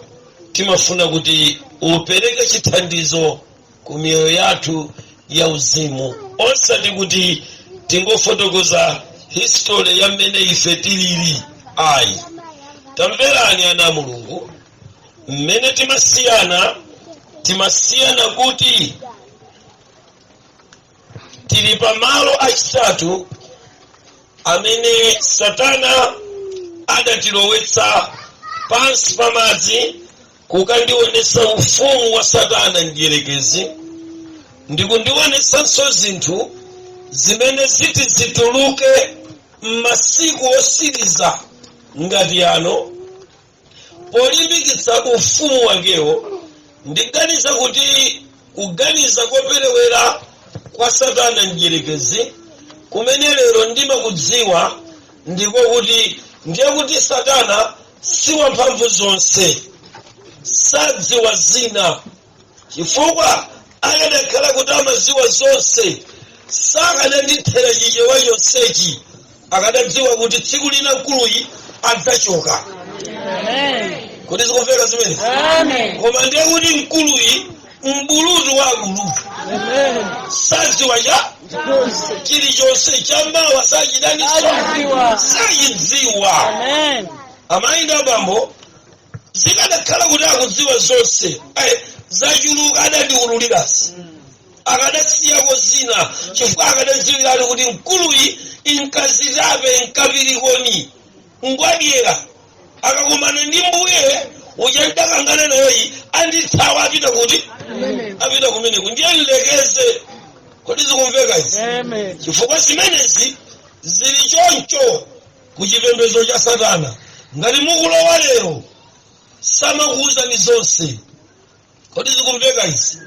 timafuna kuti upereke chithandizo ku miyoyo yathu ya uzimu, osati kuti tingofotokoza history ya mmene ife tilili, ayi. Tamverani, ana a Mulungu, mmene timasiyana, timasiyana kuti tili pamalo achitatu amene satana adatilowetsa pansi pa madzi kukandionetsa ufumu wa satana mdierekezi, ndikundionetsanso zinthu zimene ziti zituluke m'masiku osiriza ngati ano polimbikitsa ufumu wakewo. Ndiganiza kuti kuganiza koperewera kwa satana mdierekezi kumene lero ndimakudziwa ndiko kuti ndiye kuti satana si wamphamvu zonse, sadziwa zina, chifukwa akanakhala kuti amadziwa zonse sakanandithera Chichewa chonsechi. Akadadziwa kuti tsiku lina mkuluyi adzachoka. Kodi zikumveka zimene? Amen. Koma ndiye kuti mkuluyi mbulutu wa akulutu. Amen. Sadziwa cha chilichonse chambawa sachidaniso. Sachidziwa. Sachidziwa. Amen. Amayi ndi abambo, zikadakhala kuti akudziwa zonse, zachuluka adatiululirasi, akadasiyako zina, chifukwa akadadziwiratu kuti mkuluyi inkazitape nkapirikoni ngwadyera, akakumana ndi mbuye uja ndakangana nayoyi andithawa, apita kuti? Apita kumeneku, ndiye nlekeze. Kodi zikumveka izi? Amen. Chifukwa zimenezi zili choncho ku chipembedzo cha satana. Ngati mukulowa lero, samakuwuzani zonse. Kodi zikumveka izi?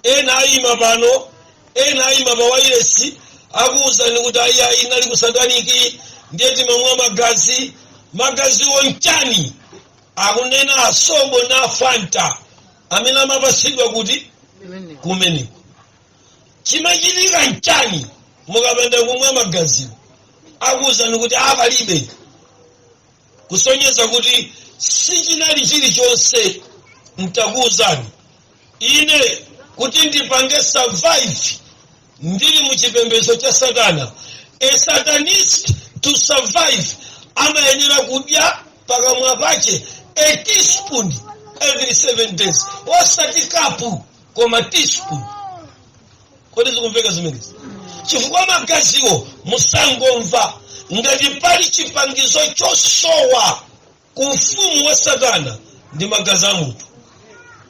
Ena ayima pano, ena ayima pa wailesi, akuwuzani kuti ayi, ayi, nali ku satanic, ndiye timamwa magazi. Magaziwo nchani? Akunena asobo na Fanta amene amapasidwa kuti kumeneko. Chimachitika nchani mukapanda kumwa magaziwo? Akuwuzani kuti apalibe, kusonyeza kuti sichinali chilichonse. Ntakuwuzani ine kuti ndipange survive ndili muchipembedzo cha satana, a satanist to survive amayenera kudya pakamwa pache a teaspoon every 7 days, osati kapu koma teaspoon. Kodi zikumveka zimenezi? Chifukwa magaziwo, musangomva ngati pali chipangizo chosowa ku ufumu wa satana ndi magazi a munthu.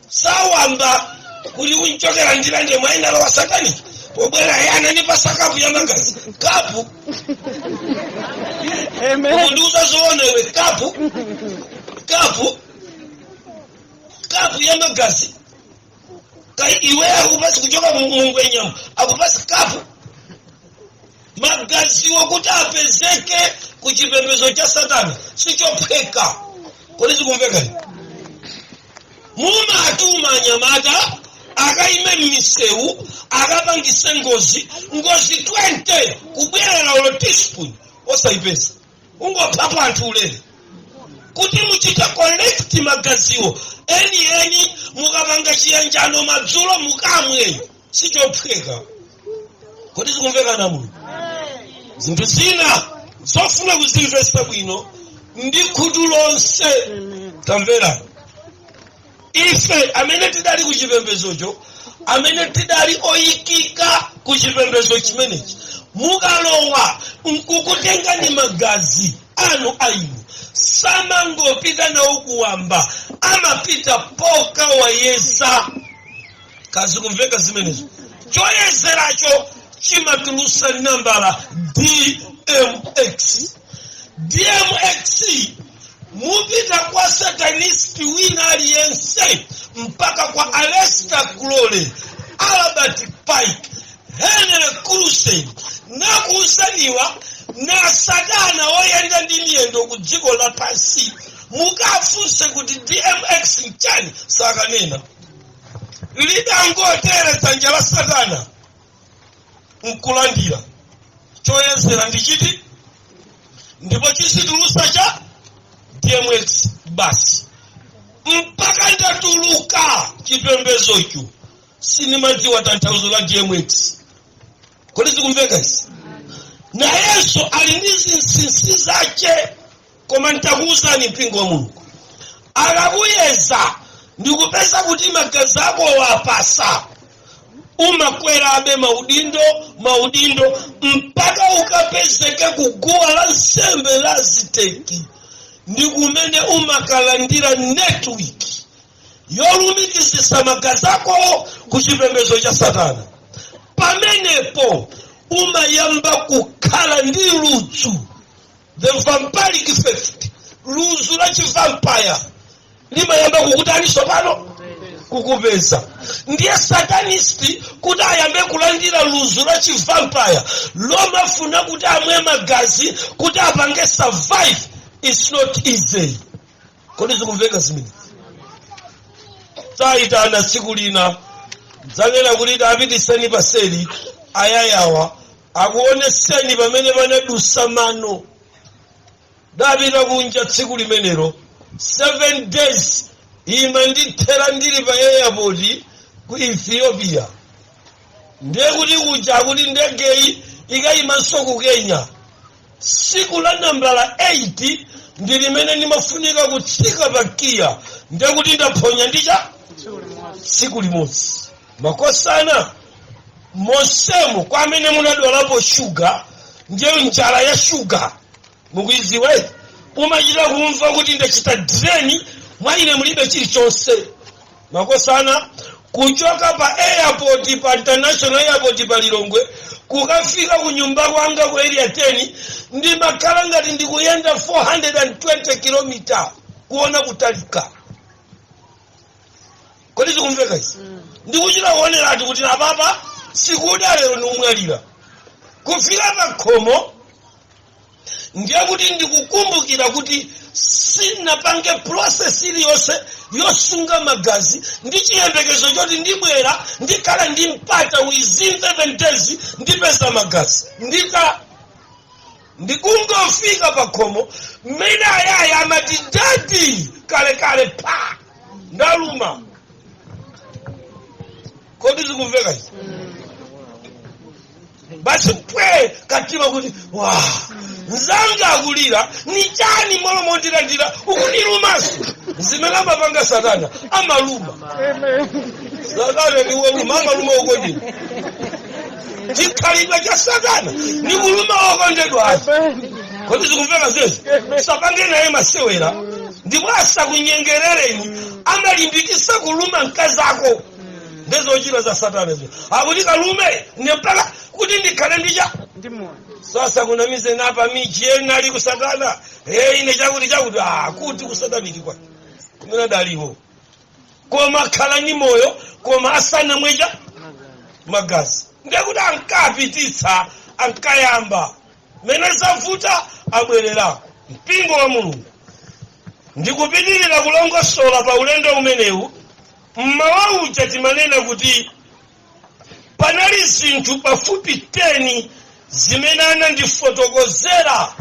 Sawamba kuti unchokera ndilande mwainalo wa satanic, pobwera iye anandipasa kapu ya magazi. Kapu? Amen. Ukundiuza zoona iwe? Kapu, kapu, kapu ya magazi? Kai, iwe akupasi kuchoka mungwenyamo, akupasi kapu magaziwo kuti apezeke ku chipembedzo cha satana sichophweka. Kodi zikumveka? Mumatuma anyamata akaime m'misewu, akapangise ngozi, ngozi 20, kubwerera ulo teaspoon osayipeza, ungophapo anthu ulere. Kuti muchite collect magaziwo eni eni, mukapanga chiyanjano madzulo mukamwe, sichophweka. Kodi zikumveka na Mulungu? Zinthu zina zofuna kuzimvesa bwino ndi khutu lonse. Tamvera, ife amene tidali ku chipembezocho, amene tidali oyikika ku chipembezo chimenechi, mukalowa nkukutengani magazi anu ainu, samangopita nawo kuwamba, amapita pokawayeza. Kazikumveka zimenezo? Choyezeracho chimatulusa nambala DMX. DMX, mupita kwa satanist wina aliyense, mpaka kwa Aleister Crowley, Albert Pike, Henry Crusen, nakuuzaniwa na satana woyenda ndi miyendo ku dziko lapansi, mukafunse kuti DMX nchani, sakanena. Lidangotere dzanja la satana nkulandira choyezera ndichiti, ndipo chisitulusa cha DMX basi. Mpaka ndatuluka chipembezocho, sinimadziwa tanthauzo la DMX. Kodi zikumveka izi? Nayenso ali ndi zinsinsi zace. Koma ntakuwuzani, mpingo wa Mulungu, akakuyeza ndikupeza kuti magazi ako wapasa, umakwerabe maudindo, maudindo, mpaka ukapezeke kuguwa la nsembe la Aziteki, ndi kumene umakalandira network yolumikizisa magazi ako ku chipembedzo cha satana. Pamenepo umayamba kukhala ndi ludzu, the vampiric effect. Ludzu la chivampire limayamba kukutaniso pano kukupeza. Ndiye satanist kuti ayambe kulandira ludzu la chivampire lomafuna kuti amwe magazi kuti apange survive is not easy. Kodi zikumveka zimene? Tayitana tsiku lina, dzanena kuti tapitiseni paseli, ayayawa akuoneseni pamene panadusa mano. Dapita kunja tsiku limenelo. 7 days imandithera ndili pa airport ku Ethiopia. Ndiye kuti kuja kuti ndegeyi ikayimanso ku Kenya. Tsiku la nambala 8 ndi limene ndimafunika kutsika pa KIA. Ndiye kuti ndaphonya ndicha tsiku limodzi. Makosana, monsemo kwa amene munadwalapo shuga, ndiye njala ya shuga mukuiziwa, umachita kumva kuti ndachita drain, mwa ine mulibe chilichonse. Makosana, kuchoka pa airport, pa international airport pa Lilongwe, kukafika ku nyumba kwanga ku Area 10, ndimakhala ngati ndikuyenda 420 kilomita, kuona kutalika. Kodi zikumveka izi? Ndikuchita kuonerati kuti apapa sikuda, lero ndikumwalira. Kufika pa khomo, ndiye kuti ndikukumbukira kuti sinapange process iliyonse yosunga magazi, ndi chiyembekezo choti ndibwera, ndikhala ndi mpata, within 7 days ndipeza magazi. Ndikungofika pa khomo, mmene ayaya amati, "Daddy," kalekale pa ndaluma. Kodi zikumveka izi? Basi, pwe katima kuti wa nzanga akulira ni chani, molo mondilandira ukunilumaso. Zimene amapanga Satana, amaluma. Satana ni woluma, amaluma okondedwa. Chikhalidwe cha Satana ni kuluma okondedwa ake. Kodi zikumveka zezi? Sapange naye masewera, ndipo asakunyengerereni, amalimbikisa kuluma mkazako. Ndezochita za Satana zio, akuti kalume ne mpaka kuti ndikhale ndicha sasa kunamize napa miji ena ali kusatana. Hey, ine chakuti chakuti, ah, kuti kusataniki kwake kumene adaliwo, koma khala ni moyo, koma asanamwecha magazi. Ndekuti ankapititsa, ankayamba mene zavuta, abwererako. Mpingo wa Mulungu, ndikupitirira kulongosola pa ulendo umenewu. Mmawa uja timanena kuti panali zinthu pafupi 10 zimene anandifotokozera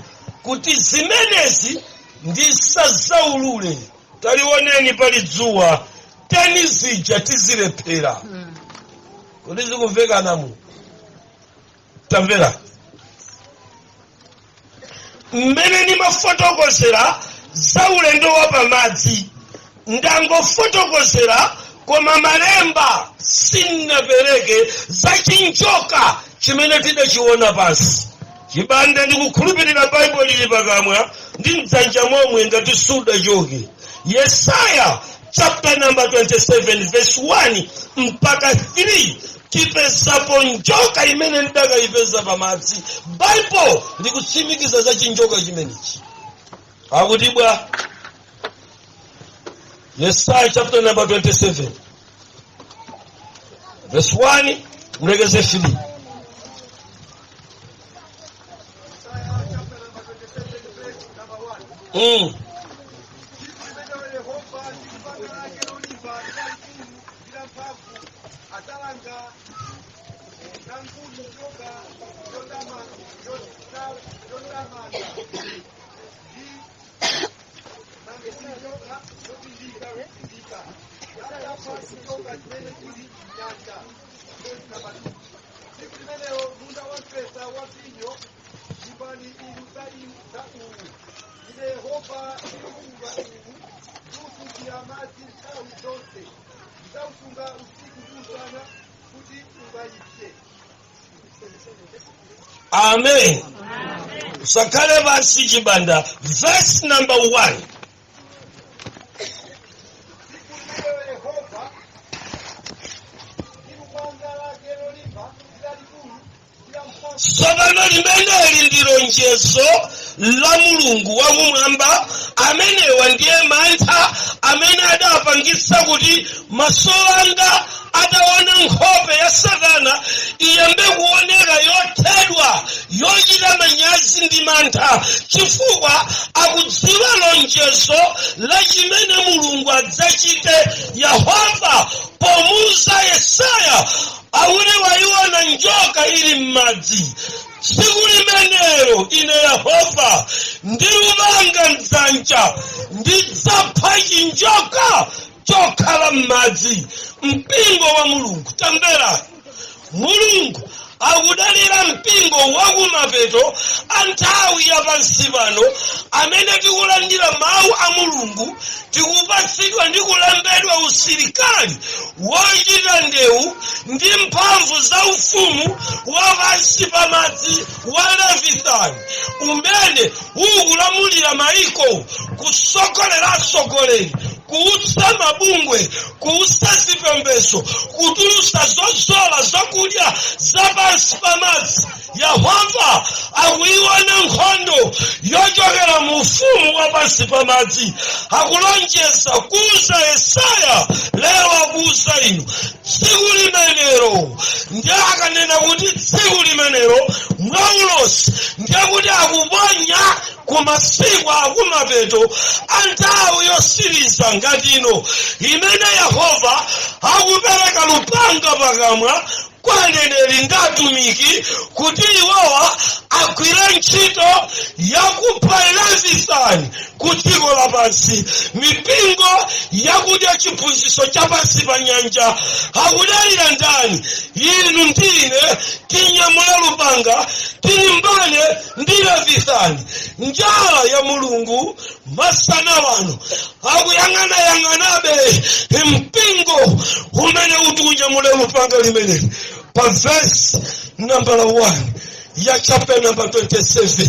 kuti zimenezi ndisazaulule. Talioneni, pali dzuwa, 10 zija tizilephera. Kuti zikumvekanamu? Tamvera mmene ndimafotokozera za ulendo wa pamadzi. Ndangofotokozera, koma malemba sinapereke za chinjoka chimene tidachiona pansi. Chibanda, ndikukhulupirira Baibulo lili pakamwa ndi mdzanja momwe ngati sudachoke. Yesaya chapter number 27 verse 1 mpaka 3, tipezapo njoka imene ndakayipeza pamadzi. Baibulo likutsimikiza za chinjoka chimenechi. Akuti bwa? Yesaya chapter number 27 verse 1 mulekeze 3. Chapter number 27, verse number 1. Tsiku limenelo Yehova ndi lupanga lake lolimba ndi lalikulu ndi lamphamvu adzalanga namkulu njoka yotamanda ndi namkulu njoka yopindika kupindika, adzapha chinjoka chimene chili m'nyanja. Verse number 2. Tsiku limenelo munda wamphesa wa vinyo, imvani inu za uwu: Ine Yehova ndiusunga uwu, ndiusungira madzi nthawi zonse, ndidzausunga usiku ndi usana kuti ungayipse. Amen. Usakhale pansi, Chibanda. Verse number 1. Tsiku limenelo Yehova ndi lupanga lake lolimba ndi lalikulu ndi lamphamvu. Tsopano limeneli ndi lonjezo la Mulungu wakumwamba. Amenewa ndiye mantha amene adapangitsa kuti maso anga ataona nkhope ya Satana iyambe kuoneka yothedwa, yochita manyazi ndi mantha, chifukwa akudziwa lonjezo la chimene Mulungu adzachite. Yehova pomuza Yesaya akuti wayiona njoka ili m'madzi. Tsiku limenelo ine Yehova ndi lupanga mdzanja. Mdzanja ndidzapha chinjoka chokhala m'madzi. Mpingo wa Mulungu, tamverani, Mulungu akudalira mpingo wakumapeto a nthawi ya pansi pano amene tikulandira mawu a Mulungu, tikupatsidwa ndi kulembedwa usilikali wochita ndewu ndi mphamvu za ufumu wa pansi pa madzi wa Levithani umene ukulamulira maiko, kusogolera atsogoleri, kuutsa mabungwe, kuutsa zipembedzo, kutulusa zozola zakudya za pansi pa madzi. Yehova akuiona nkhondo yochokera mu ufumu wa pansi pa madzi. Akulonjeza kuuza Yesaya, lero akuuza inu, tsiku limenelo. Ndiye akanena kuti tsiku limenelo mwaulosi, ndiye kuti akuponya ku masiku akumapeto a nthawi yosiriza ngati ino imene Yehova akupereka lupanga pakamwa kwa aneneri ndi atumiki kuti iwowa agwire ntchito yakupha Levithani ku dziko lapansi, mipingo yakudya chiphunzitso cha pansi pa nyanja. Akudalira ndani? Inu ndine tinyamule lupanga, tilimbane ndi Levithani. Njala ya Mulungu masana wano akuyang'anayang'anabe mpingo umene uti unyamule lupanga limeneli. Pa verse nambala 1 ya chapter number 27,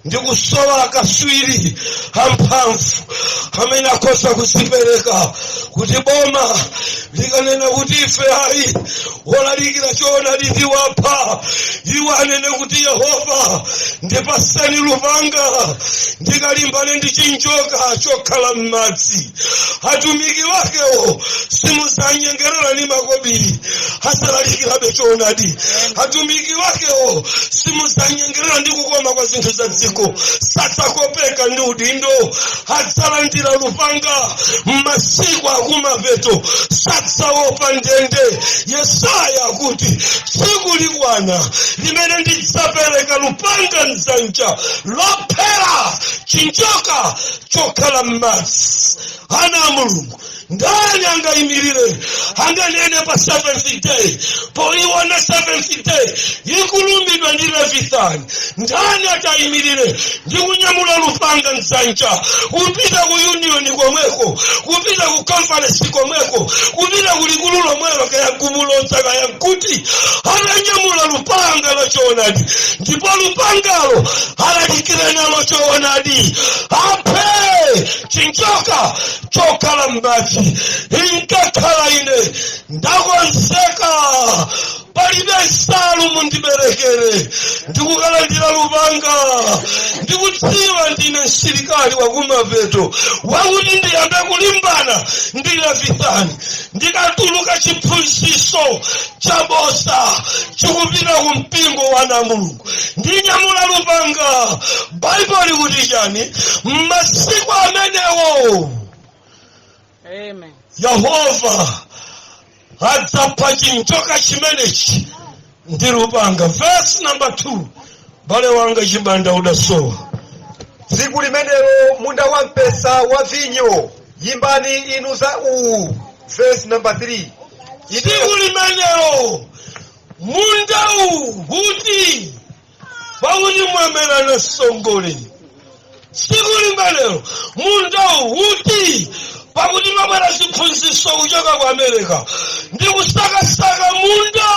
ndikusowa akaswiri amphamvu amene akhoza kuzipereka kuti boma likanena kuti ife ayi, wolalikira choonadi tiwapha, iwo anene kuti, "Yehova, ndipaseni lupanga ndikalimbane ndi chinjoka chokhala m'madzi." Atumiki wakewo simuzanyengerera ni makobiri, asalalikirabe choonadi. Atumiki wakewo simuzanyengerera ndi kukoma kwa zinthu za dziko, sadzakopeka ndi udindo. Adzalandira lupanga m'masiku akumapeto, sadzaopa ndende. Yesaya akuti tsiku likwana limene ndidzapereka lupanga mdzanja lophera chinjoka chokhala m'madzi. Ana a Mulungu, ndani angayimirire, anganene pa seventh day, poiona seventh day ikulumidwa ndi Levithani? Ndani atayimirire ndi kunyamula lupanga mdzanja, kupita ku union komweko, kupita ku conference komweko, kupita ku likulu lomwelo, kaya kumulodza, kaya nkuti, atanyamula lupanga la choonadi, ndipo lupangalo alalikire nalo choonadi, aphe chinjoka chokhala m'madzi? Inkakhala ine ndakonzeka, palibe nsalu mundiberekere, ndikukalandira lupanga. Ndikudziwa ndine msilikali wakumapeto wakuti ndiyambe kulimbana ndi Levithani. Ndikatuluka chiphunzitso chabosa chikupita ku mpingo wa ana Mulungu, ndinyamula lupanga. Baibulo likuti chani? M'masiku amenewo Amen. Yehova adzapha chinjoka chimenechi ndi lupanga. Verse number 2, bale wanga Chibanda, udasowa. Tsiku limenelo munda wa mpesa wa vinyo, yimbani inu za uwu. Verse number 3. Tsiku limenelo munda uwu kuti pakuti mwamerana songole. Tsiku limenelo munda uwu kuti pakuti mabwera ziphunzitso kuchoka ku America ndi kusakasaka munda,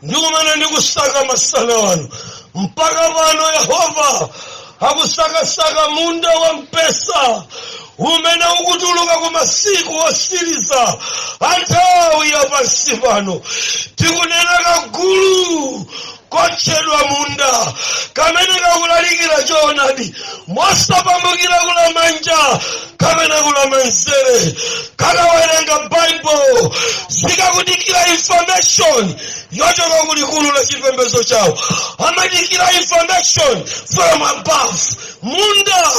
ndi kumene ndikusaka masana wano mpaka pano. Yehova akusakasaka munda wa mpesa umene ukutuluka ku masiku osiriza anthawi ya pansi pano. Tikunena kagulu kotchedwa munda kamene kakulalikira choonadi mosapambukira kulamanja kamene kulamanzere, kakawerenga Baibulo, zikakudikira information yochoka kulikulu la chipembedzo chawo, amadikira information from above. Munda.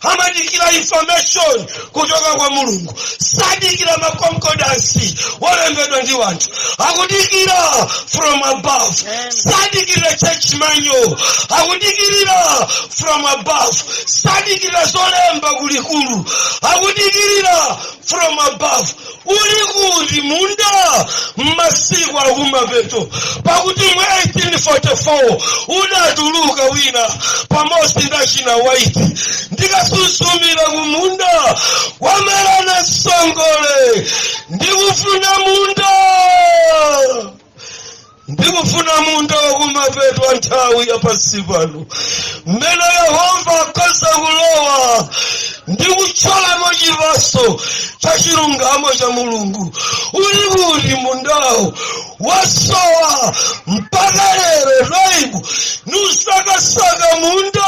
Amadikira information kuchoka kwa Mulungu, sadikira ma concordance wolembedwa ndi wanthu. Akudikira from above, sadikira church manual, akudikirira from above. Sadikira zolemba kulikulu, akudikirira from above. Uli kuti munda mmasiku akumapeto? Pakuti mu 1844 udatuluka wina pamodzi ndi achina White, ndikasusumira kumunda wamerana songole. Ndikufuna munda, ndikufuna munda wakumapeto nthawi ya pansi pano, mmene Yehova akhoza kulowa ndi kuthyolamo chipaso cha chilungamo cha Mulungu. Uli kuti mundawo? Wasowa mpaka lero. Laibu niusakasaka munda,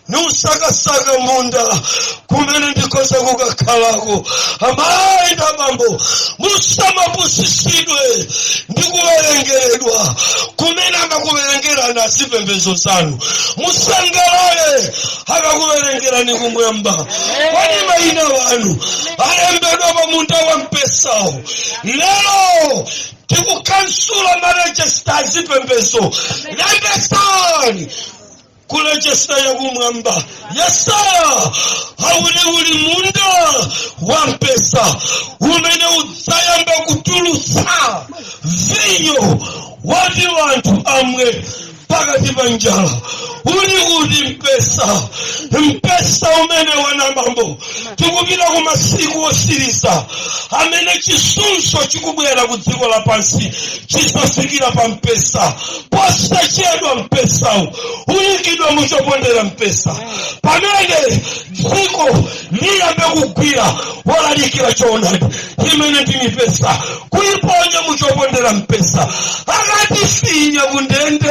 niusakasaka munda kumene ndikhoza kukakhalako. Amayi ndi abambo, musamapusitsidwe ndi kuwerengeredwa kumene amakuwerengerani azipembedzo zanu. Musangalale akakuwerengerani kumwamba. Kwani mayina wanu alembedwa pa munda wa mpesawo? Lero tikukansula ma register azipembedzo. Lembesani ku register yakumwamba. Yesaya akuti uli munda wa mpesa umene udzayamba kutulutsa vinyo wati wanthu amwe pakati pa njala. Uli kuti mpesa, mpesa umene wanamambo? Tikupita ku masiku osiriza amene chisunso chikubwera ku dziko lapansi, chisafikira pa mpesa. Posachedwa mpesawu uyikidwa muchopondera mpesa, pamene dziko liyambe kugwira wolalikira choonadi imene ndi mipesa, kuiponya muchopondera mpesa. Akatifinya kundende,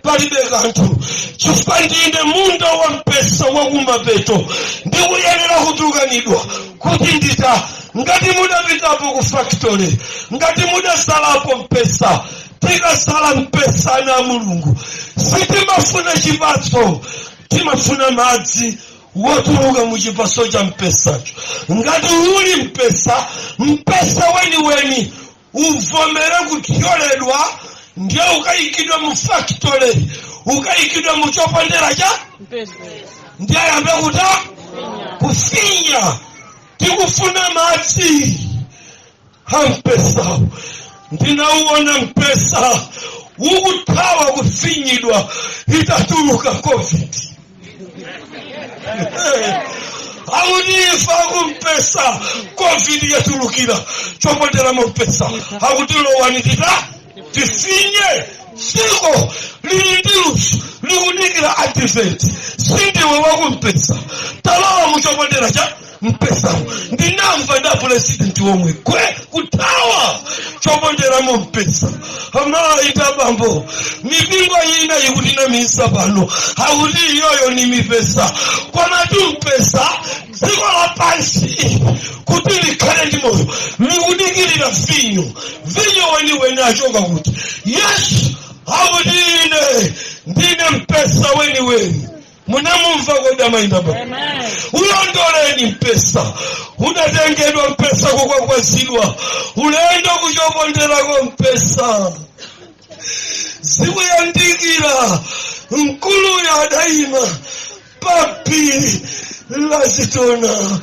palibe kanthu, chifukwa ndine munda wa mpesa wakumapeto, ndikuyenera kutukanidwa kuti ndita. Ngati mudapitapo ku factory, ngati mudasalapo mpesa, tikasala mpesa na Mulungu, sitimafuna chipatso, timafuna madzi wotuluka mu chipatso cha mpesacho. Ngati uli mpesa, mpesa weniweni uvomere kuthyoledwa, ndiye ukayikidwa mu factory, ukayikidwa mu chopondera cha Mpesa. Ndiye ayambe kuta kufinya. Tikufuna madzi ampesa. Ndinauona mpesa ukuthawa kufinyidwa itatuluka COVID. Akuti kumpesa COVID yatulukira choponderamo mpesa, akuti lowani tita tifinye. Dziko lili ndi luso likudikira advent. Sindiwe wakumpesa, talowa muchopondera cha mpesawo. Ndinamva nda president womwe kwe kuthawa choponderamo mpesa. Amayi ndi abambo, mipingo ina ikutinamisa pano, akuti iyoyo ni mipesa, komatu mpesa dziko lapansi kuti likhale ndi moyo likudikirira vinyo. Vinyo weniweni achoka kuti? Yesu akuti ine ndine mpesa weniweni. Munamumva kodi, amayi ndi abambo? Amen. Ulondoleni mpesa. Udatengedwa mpesa kukwakwazidwa ulendo kuchoponderako mpesa. Zikuyandikira, mkuluyo adayima paphiri la Zitona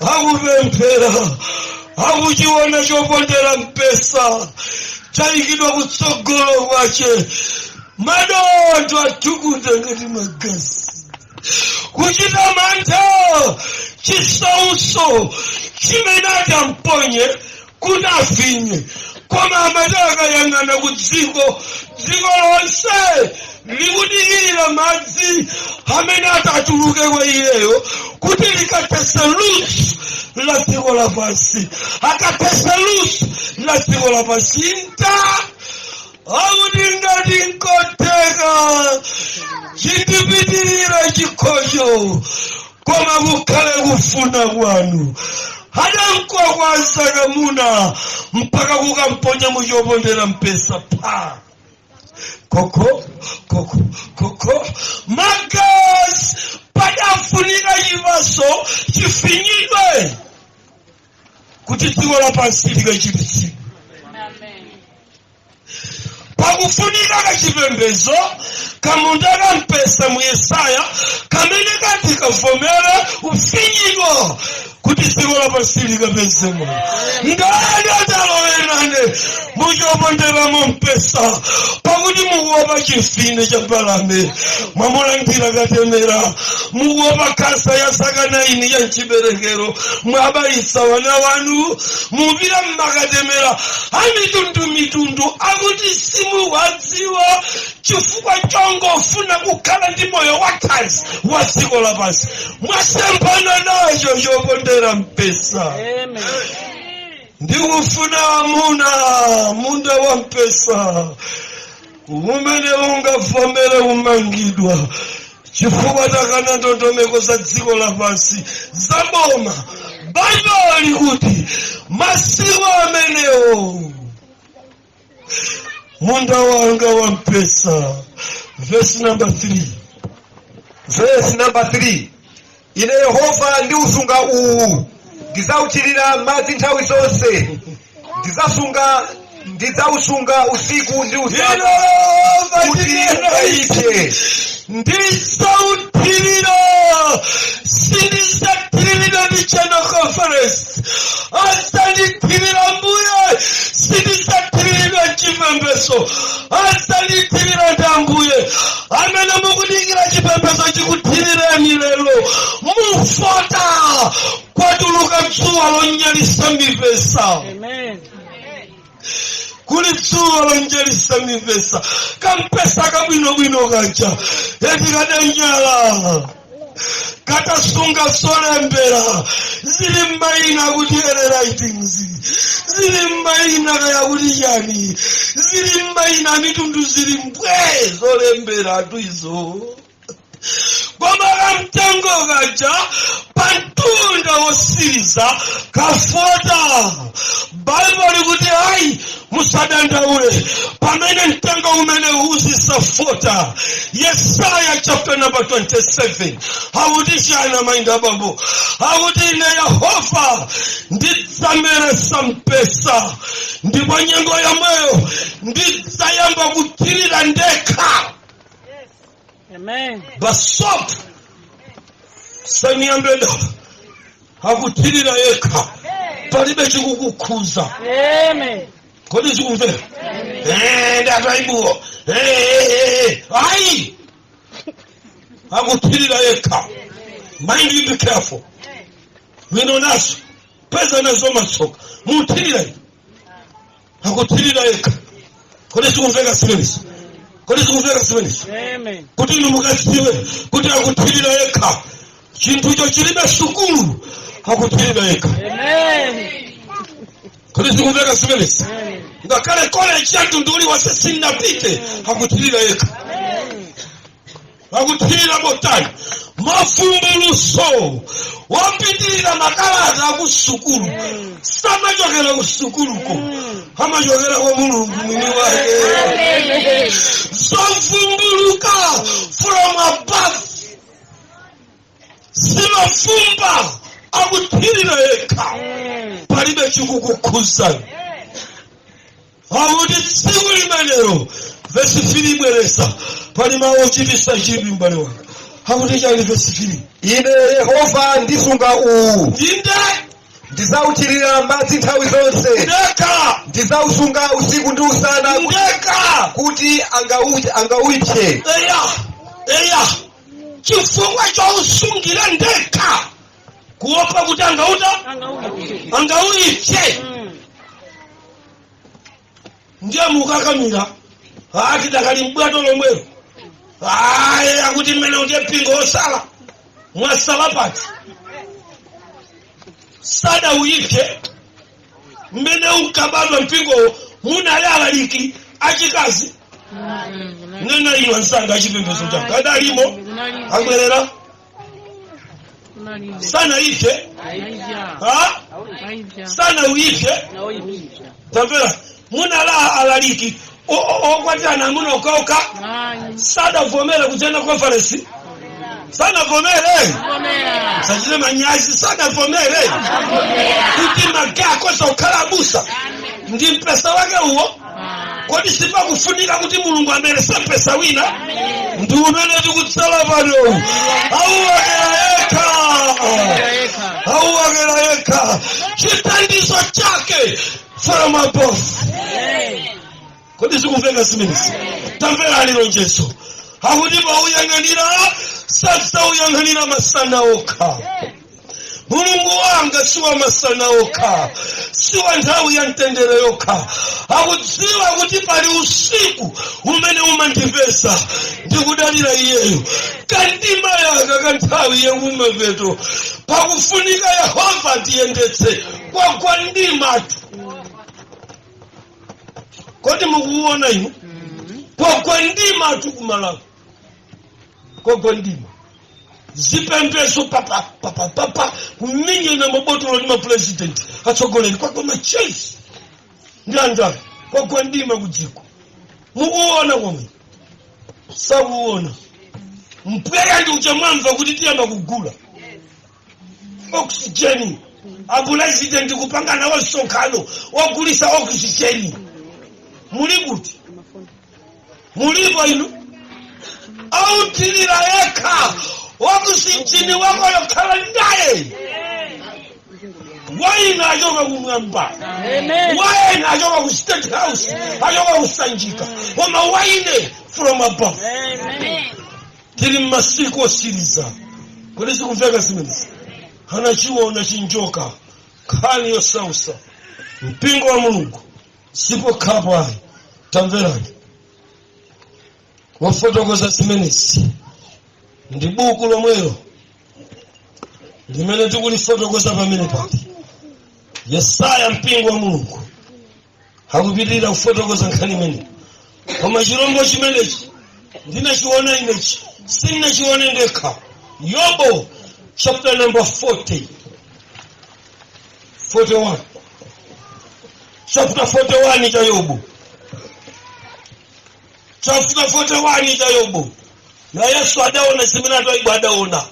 akupemphera, akuchiona chopondera mpesa chayikidwa kutsogolo kwache, madontho atukunda ngati magazi, kuchita mantha chisauso chimene atamponye kuti avinye. Koma amati akayang'ana ku dziko, dziko lonse likudikirira madzi amene atatuluke kwa iyeyo kuti likatese luso la dziko lapansi. Akatese luso la dziko lapansi nta akuti ngati nkoteka, chindipitirira chikhocho, koma kukhale kufuna kwanu. Adamkwakwaza kamuna mpaka kukamponya muchopondera mpesa. Pa koko koko koko magazi padavuta. Chipatso chifinyidwe kuti dziko lapansi likachiritsidwe. Pakufunika kachipembezo kamunda kampesa mu Yesaya kamene kati kavomere kufinyidwa kuti dziko lapansi likapeze moyo. Ndani atalowenane muchoponderamo mpesa? Pakuti mukuopa chimfine cha mbalame, mwamulandira katemera. Mukuopa khansa ya zaka 9 ya mchiberekero, mwabayitsa wana wanu. Mupita mmakatemera a mitundumitundu akuti simuwadziwa, chifukwa chongofuna kukhala ndi moyo wathanzi wa dziko lapansi. Mwasemphana nacho chopondera mpesa. Amen. Ndikufuna amuna munda wa mpesa umene ungavomere kumangidwa chifukwa takana ndondomeko za dziko lapansi zaboma. Baibulo likuti masiku amenewo munda wanga wa mpesa, verse number 3. Verse number 3: Ine Yehova ndiusunga uwu, ndidzawuthirira madzi nthawi zonse, ndidzausunga usiku ndi usana Yehova kuti ungaipse. Ndidzauthirira, sindizathiriridwa ndi General Conference, adzandithirira Mbuye. Sindizathiriridwa chipembezo, adzandithirira ndi Ambuye. Amene mukudikira chipembezo chikuthirireni lero, mufota. Kwatuluka dzuwa lonyalisa mipesa. Amen. Kuli dzuwa lonjalisa mipesa. Kampesa kabwinobwino kaja eti kadanyala katasunga solembera, zili mmayina kuti writings, zili mmayina kaya kuti chani, zili mmayina mitundu, zili mbwe zolembera atu izo. Koma kamtengo kaja pantunda wosiriza kafota. Baibulo likuti ayi, musadandaule pamene mtengo umene uzisafota. Yesaya chapter number 27 akuti chana, mainda abambo? Akuti ine Yehova ndidzameresa mpesa, ndipo nyengo yomweyo ndidzayamba kuthirira ndekha. Amen. Basop saniyambeda akuthirira yekha, palibe chikukukhuza. Amen. Kodi zikumvera? Ndataibuwo ayi, akuthirira yekha. Mind you, be careful. Wino nazo peza nazo matsoka muthirira, akuthirira yekha. Kodi zikumveka zimenezi? Kodi zikumveka zimenezi? Amen. Kuti inu mukadziwe kuti akuthirira yekha, chinthucho chilibe sukulu, akuthirira yekha. Amen. Kodi zikumveka zimenezi? Amen. Ngakhale college ya mtundu uliwonse sinnapite, akuthirira yekha. Akuthirira motani? Mavumbuluso wapitirira makalata akusukulu samachokera kusukuluko, amachokera kwa Mulungu mwini wake. Zovumbuluka from above zimafumba, akuthirira yekha, palibe chikukukhuzani. Akuti tsiku limenelo, vesi 3 bweresa, pali mawu ochitisa chidwi, m'bale wanga. Akuti chali vesi 3? Ine Yehova ndisunga uwu, inde ndidzawuthirira madzi nthawi zonse, ndekha ndidzausunga usiku ndi usana ndekha kuti angawipse. Eya, eya, chifukwa chousungira ndekha, kuopa kuti angauta angawipse. Ndiye mukakamira ati dakali mbwato lomwelo. Ayi, akuti mmene ndiye mpingo osala, mwasala pati? Sada uyipse. Mmene unkabadwa mpingowo munali alaliki achikazi? Nena inu ansanga achipembedzo changa, adalimo? Abwerera sana ipse ha sana uyipse. Tamvera, munala alaliki okwatirana amuna okaoka? Sadavomera kujoina conference. Sanavomere? Sachite manyazi, sanavomere kuti ma gay akhoza kukhala abusa? Ndi mpesa wake uwo. Kodi sipakufunika kuti Mulungu amerese mpesa wina? Ndi umene tikutsala pano. Auwakera yekha, auwakera yekha, chithandizo chake from above. Kodi zikumveka zimenezi? Tamvera lonjezo, akuti pauyang'anira sadzauyang'anira masana okha. Mulungu wanga si wa masana okha, si wa nthawi ya mtendere yokha. Akudziwa kuti pali usiku umene umandipeza ndikudalira iyeyo. Kandima yaka kanthawi yakumapeto, pakufunika Yehova tiyendetse kwagwa ndimatu. Kodi mukuona inu? Kwagwa ndimatu kumalawi, kwagwa ndima. Zipembezo papa papa papa, kumenyana mabotolo ndi mapurezidenti, atsogoleri, kwagwa machesi ndi andani. Kwagwa ndima kudziko. Mukuona komwe sakuona mpweya ndi uchamwamva kuti tiyamba kugula oxygen. Apurezidenti kupanga nawo msonkhano wogulisa oxygen. Muli kuti? Mulipo inu? Autirira yekha oxygen wakoyo, khala ndaye. Waina achoka kumwamba. Amen. Waina achoka ku State House, achoka kusanjika, koma waine from above. Amen. Tili mmasiku osiriza. Kodi zikumveka zimenezi? Anachiona chinjoka, nkhani yosausa. Mpingo wa Mulungu, sipokhapo ayi. Tamverani, wafotokoza zimenezi ndi buku lomwelo limene tikulifotokoza pamene pali Yesaya. Mpingo wa Mulungu, akupitirira kufotokoza nkhani imene, koma chirombo chimenechi ndinachiona inechi, sindinachione ndekha. Yobo chapter number 40, 41, chapter 41 cha Yobu, chapter 41 cha Yobu. Na Yesu adaona zimene atwaibwa adaona.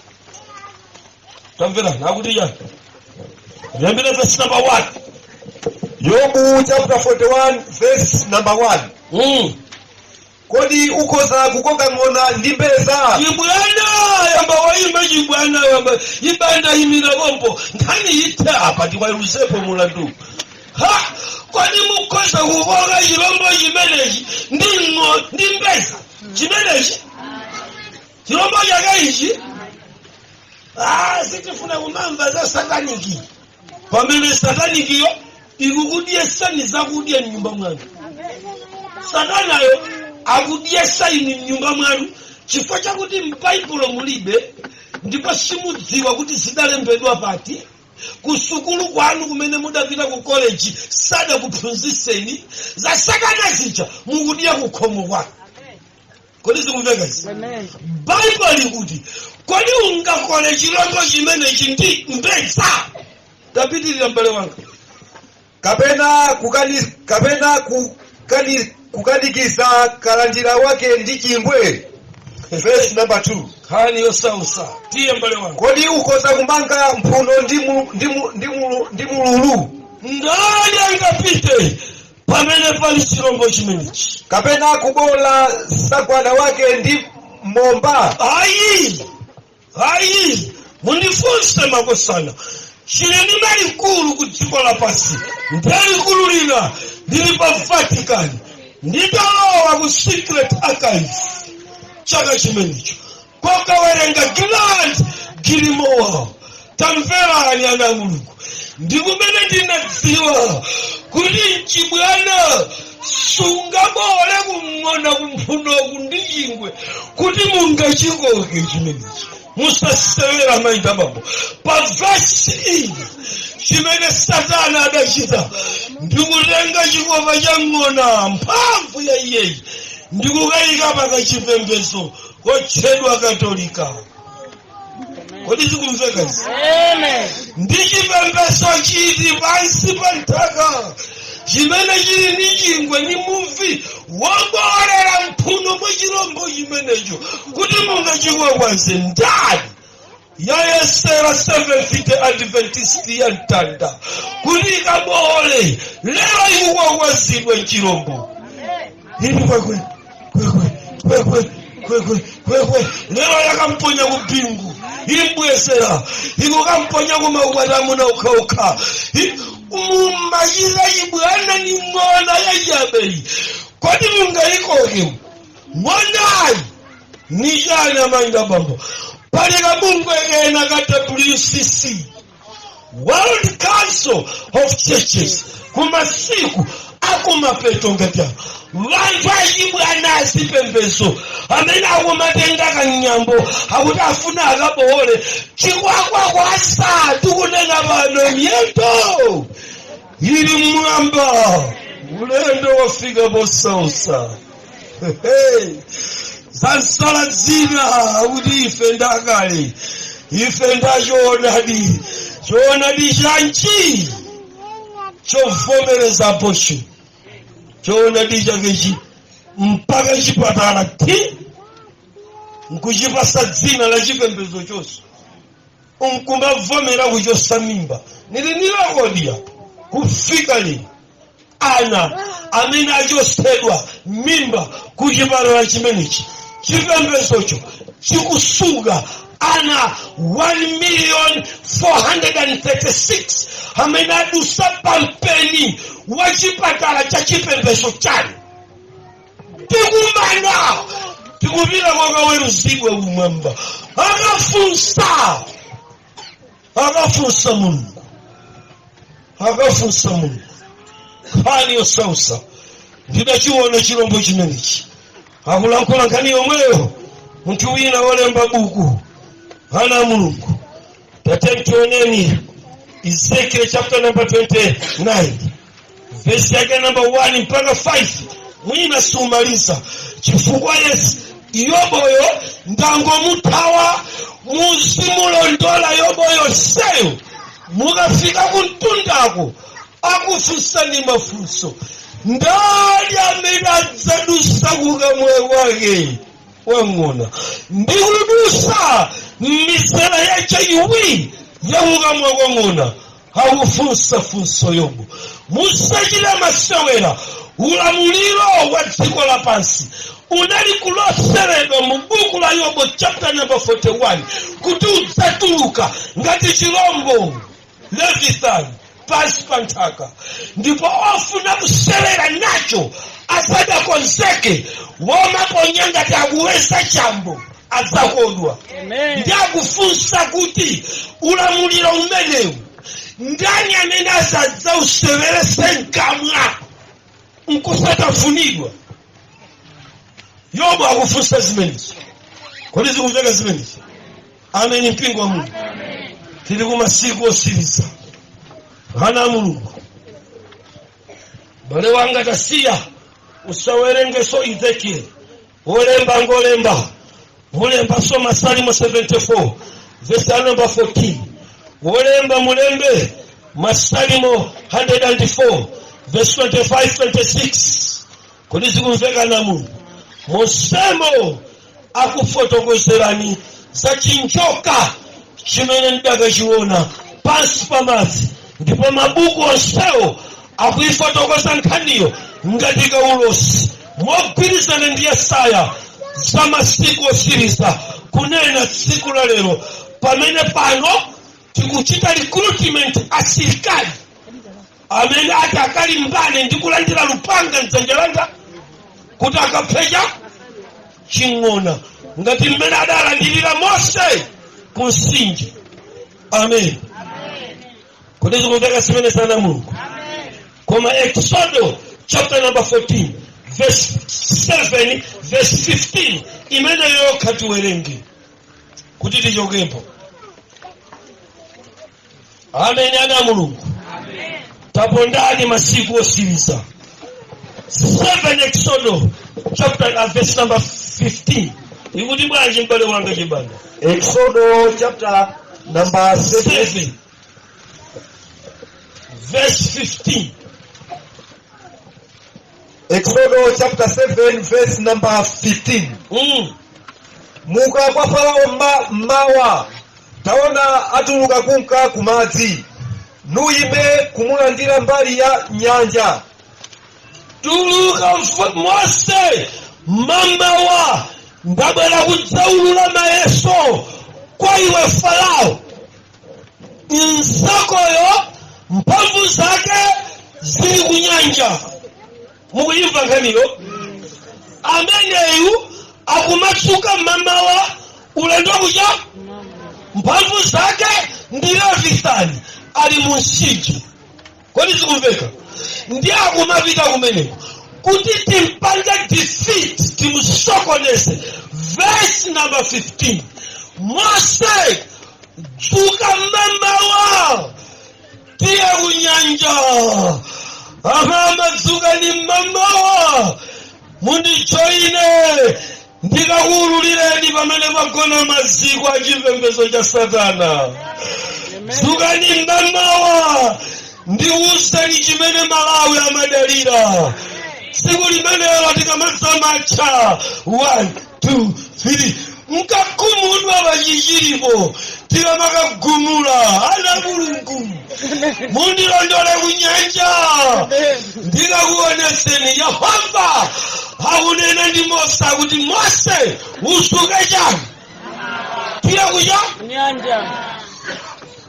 Tamverani, akuti chani? Yambira verse number 1. Yobu chapter 41 verse number 1. Kodi ukhoza kukoka ng'ona ndi mbeza? Chibwana yamba waimba, chibwana yamba ibanda imira pompo. Nkhani ite apa, tiwayilusepo mulandu. Ha, kodi mukhoza kukoka chilombo chimenechi ndi ng'o ndi mbeza? Chimenechi chilombo chake ichi. Ah, sitifuna kumamva za sataniki pamene satanikiyo ikukudyesani zakudya mnyumba mwanu. Satanayo akudyesa inu mnyumba mwanu chifukwa chakuti m'Baibulo mulibe, ndipo simudziwa kuti zidalembedwa pati. Kusukulu kwanu kumene mudapita ku college sadakuphunzitseni za satana zija. Mukudya kukhomo kwanu. Kodi zikumveka izi? Amen. Baibulo likuti, kodi ungakole chilombo chimenechi ndi mbedza? Tapitirira, m'bale wanga. Kapena kukani kapena kukani kukanikiza kalandira wake ndi chingwe? Verse number 2. Nkhani yosausa. Tiye, m'bale wanga. Kodi ukhoza kumanga mphuno ndi mu- ndi mu- ndi mulu- ndi mululu? Ndani angapite pamene pali chilombo chimenechi? Kapena kubola sagwada wake ndi momba? Ayi, ayi, mundifunse makosana, chili ndi malikulu ku dziko lapansi, ndelikulu lina lili pa Vatican. Nditalowa ku secret archive chaka chimenecho kokawerenga Grand Grimoire, tamverani ana Mulungu, ndi kumene ndinadziwa kuti mchibwana sungabole kung'ona kumphunoku ndi chingwe kuti mungachikoke chimenechi. Musasewera, maita bambo. Pa vesi iyi, chimene Satana adachita ndikutenga chikopa cha ng'ona, mphamvu ya iyeyi, ndikukayika pakachipembedzo kotchedwa Katolika. Kodi zikumveka izi? Amen. Ndi chipembedzo chiti pansi pa nthaka chimene chili ndi chingwe ndi muvi Woboolera mphuno mwa chirombo chimenecho kuti mungachikwakwaze ndani? Yayesera Seventh Day Adventist ya mtanda kuti ikaboole, lero ikukwakwazidwa mchirombo ili kwekwe kwekwe kwekwe kwekwe kwekwe. Lero yakamponya kupingu, imbwesera ikukamponya kumaukwati amuna ukhaukha. Mumachita chibwana ni ng'ona yachabeyi. Kodi mungayikoke ng'onayi ni chani? Amayi abambo, pali kabungwe kena ka WCC, World Council of Churches, kumasiku akumapeto ngati awa, vanthu achibwana azipembezo amene akumatenga kanyambo akuti afuna akaboole chikwakwa asatu kunena pano, miyendo ili mwamba, ulendo wafika posausa. Hey, zasala dzina kuti ife ndakale, ife ndachoonadi. Choonadi chanchi chovomereza abortion, choonadi chakechi mpaka chipatala ti nkuchipasa dzina la chipembedzo chonse, nkumavomera kuchosa mimba. Nili ni record apo kufika lino, ana amene achosedwa mimba kuchipatala chimenechi, chipembezocho chikusuga ana 1 million 436 amene adusa pampeni wa chipatala cha chipembezo chanu. Tikumana, tikupita kwakaweruzidwa kumwamba. Akafunsa, akafunsa Mulungu, akafunsa Mulungu nkhani yosausa. Ndidachiona chirombo chimenechi. Akulankhula nkhani yomweyo munthu wina wolemba buku. Ana Mulungu, tate tioneni Ezekiel chapter number 29, vesi yake number 1 mpaka 5. Mwina siumaliza chifukwa Yesu Yoboyo ndangomuthawa. Muzimulondola Yoboyo seyo, mukafika kumtundako akufunsani mafunso: ndani amene adzadusa kukamwa kwake wang'ona ndikudusa mizera yacha iwiri yakukamwa kwang'ona? Akufunsa funso Yobu. Musachita masewera. Ulamuliro wa dziko lapansi unali kuloseredwa mu buku la Yobo chapter number 41 kuti udzatuluka ngati chirombo Leviathan pansi pa nthaka, ndipo ofuna kuserera nacho asadakonzeke, womaponya ngati akuweza chambo, adzakodwa. Amen. Ndi akufunsa kuti ulamuliro umenewu ndani amene asadzausewerese mkamwa nkusatafunidwa? Yobu akufunsa zimenezo. Kodi zikumveka zimenezo? Ameni, mpingo wa Mulungu. Tili kumasiku osiriza, ana a Mulungu. Bale wanga, tasiya, usawerengeso Ezekiel. Wolemba ngolemba, mulemba so Masalimo 74 verse number 14. Wolemba mulembe Masalimo 104 verse 25, 26. Kodi zikumveka na Mulungu? Mosemo akufotokozerani za chinjoka chimene ndidakachiona pansi pa madzi, ndipo mabuku onsewo akuifotokoza nkhaniyo ngati kaulosi mogwirizana ndi Yesaya za masiku osiriza, kunena tsiku la lero pamene pano tikuchita recruitment asilikali amene ati akalimbane ndi kulandira lupanga mdzanja langa kuti akaphecha ching'ona ngati mmene adalandirira Mose ku mtsinje. Amen. Kuti zikumveka zimene sana Mulungu? Koma Exodo chapter number 14 verse 7, verse 15 imene yokha tiwerenge kuti tichokepo. Amen, ana Mulungu. Tapondani masiku osiriza. 7 Exodo chapter verse number 15 ikuti bwanji, m'bale wanga Chibanda? Exodo chapter number 7. 7 verse 15. Exodo chapter 7 verse number 15. Muka kwa Farao mmawa, taona atuluka kunka kumadzi, nuyime kumulandira mbali ya nyanja. Tuluka Mose mamawa, ndabwera kudzaulula mayeso kwa iwe Farao. Nzakoyo mphamvu zake zili kunyanja. Mukuyimva nkhaniyo? Ameneyu akumatsuka mamawa ulendo kucha, mphamvu zake ndi Levithani ali mu mtsinje. Kodi zikumveka? Ndi akumapita kumeneko kuti timpange defeat, timusokoneze. Verse number 15: Mose, dzuka mamawa, tiye kunyanja. Amama, dzuka ni mamawa, mundijoine ndikakuululireni pamene pagona maziko a chipembedzo cha Satana. Dzukani mamawa, ndiwuzeni chimene Malawi amadalira. Tsiku limenelo tikamadzamatcha 1 2 3, mkagumudwa pachichiripo, tikamakagumula. Ana Mulungu, mundilondole kunyanja, ndikakuoneseni. Yehova akunena ndi Mose akuti, "Mose, usuke chani? Tiye kucha Nyanja.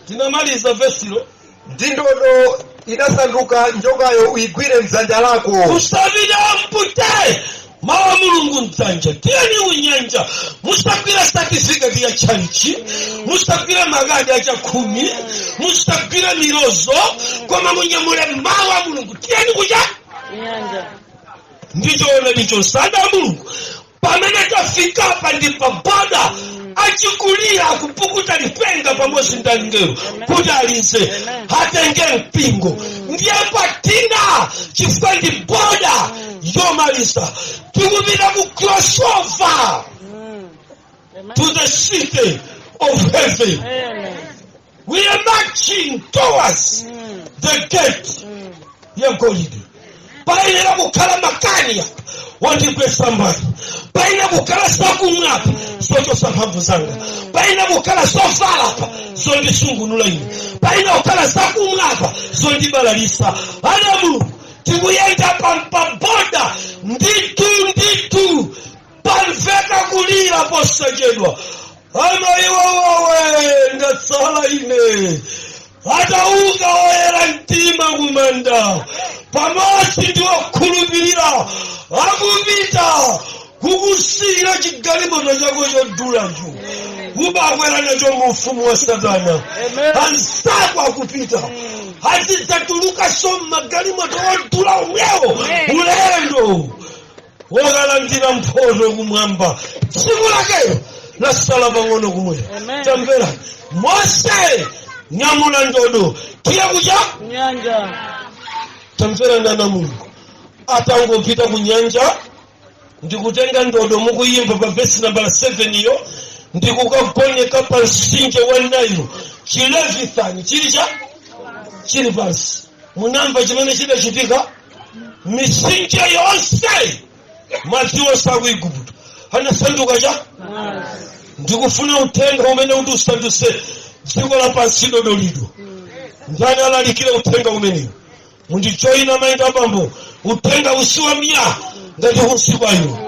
Tinamaliza vesilo. Ndi ndodo idasanduka njokayo uyigwire mdzanja lako. Usapita mpute mawa Mulungu mdzanja. Tiyeni kunyanja. Musagwira certificate ya tchalichi, musagwira makadi achakhumi, musagwira milozo, koma munyamule mawa Mulungu. Tiyeni kucha Nyanja. Ndichoona ndichosada Mulungu. Pamene tafikapa ndi paboda, achikulira akupukuta lipenga pamodzi ndi angelo kuti alize atenge mpingo. Ndiye patina, chifukwa ndi boda yomaliza, tikupita ku crossover to the city of heaven. Amen. We are marching towards the gate ya golide. Payenera kukhala makani apa wandigwesa mbali, payenera kukhala zakumwa apa zochosa mphamvu zanga, payenera kukhala zovala apa zondisungunula ine, payenera kukhala zakumwa apa zondibalalisa. Ana Mulungu, tikuyenda paboda ndithu ndithu. Pamveka kulira posachedwa, "Ama iwowowe, ndatsala ine." Atauka oyera mtima kumanda pamodzi ndi okhulupirira, akupita kukusiyira chigalimoto chako chodulacho, kubakwera nacho mu ufumu wa Satana. Anzako akupita, azidzatulukaso mmagalimoto odula omwewo, ulendo wokalandira mphoto kumwamba. Tsiku lakeyo lasala pang'ono kumwera. Amen. Tamvera: Mose, nyamula ndodo, tiye kucha Nyanja. Tamvera, nana Mulungu, atangopita ku nyanja ndikutenga ndodo, mukuyimba pa vesi nambala 7 iyo, ndikukagoneka pa mtsinje wa Nailo, chilevithani chili cha chili pansi. Munamva chimene chidachitika? Mitsinje yonse, madzi onse aku Igupto anasanduka cha ndikufuna uthenga umene kuti usanduse dziko lapansi dodolido. Ndani alalikire uthenga umenewu? Mundijoyina, mayenda abambo. Uthenga usiwa mya ngati usiku ayo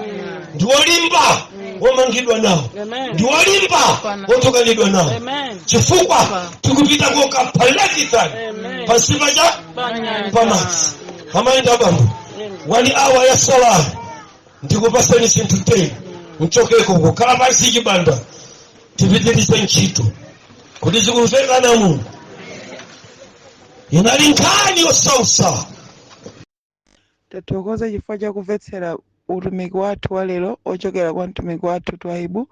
ndiwolimba womangidwa nawo, Amen. ndiwolimba wotokanidwa nawo, Amen. chifukwa tikupita kokapha Levithani Amen. pansi pacha Panyanja. pamadzi. Amayenda abambo, wani awa ya sala, ndikupasani zinthu 10, mchokeko kukhala pansi chibanda, tipitirize ntchito kuti zikumvekana. Mulungu, inali nkhani yosausa. Tathokoza chifukwa chakumvetsera utumiki wathu wa lero ochokera kwa mtumiki wathu Twaibu.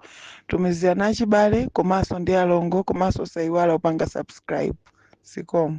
Tumizirana achibale komanso ndi alongo, komanso sayiwala kupanga subscribe. Zikomo.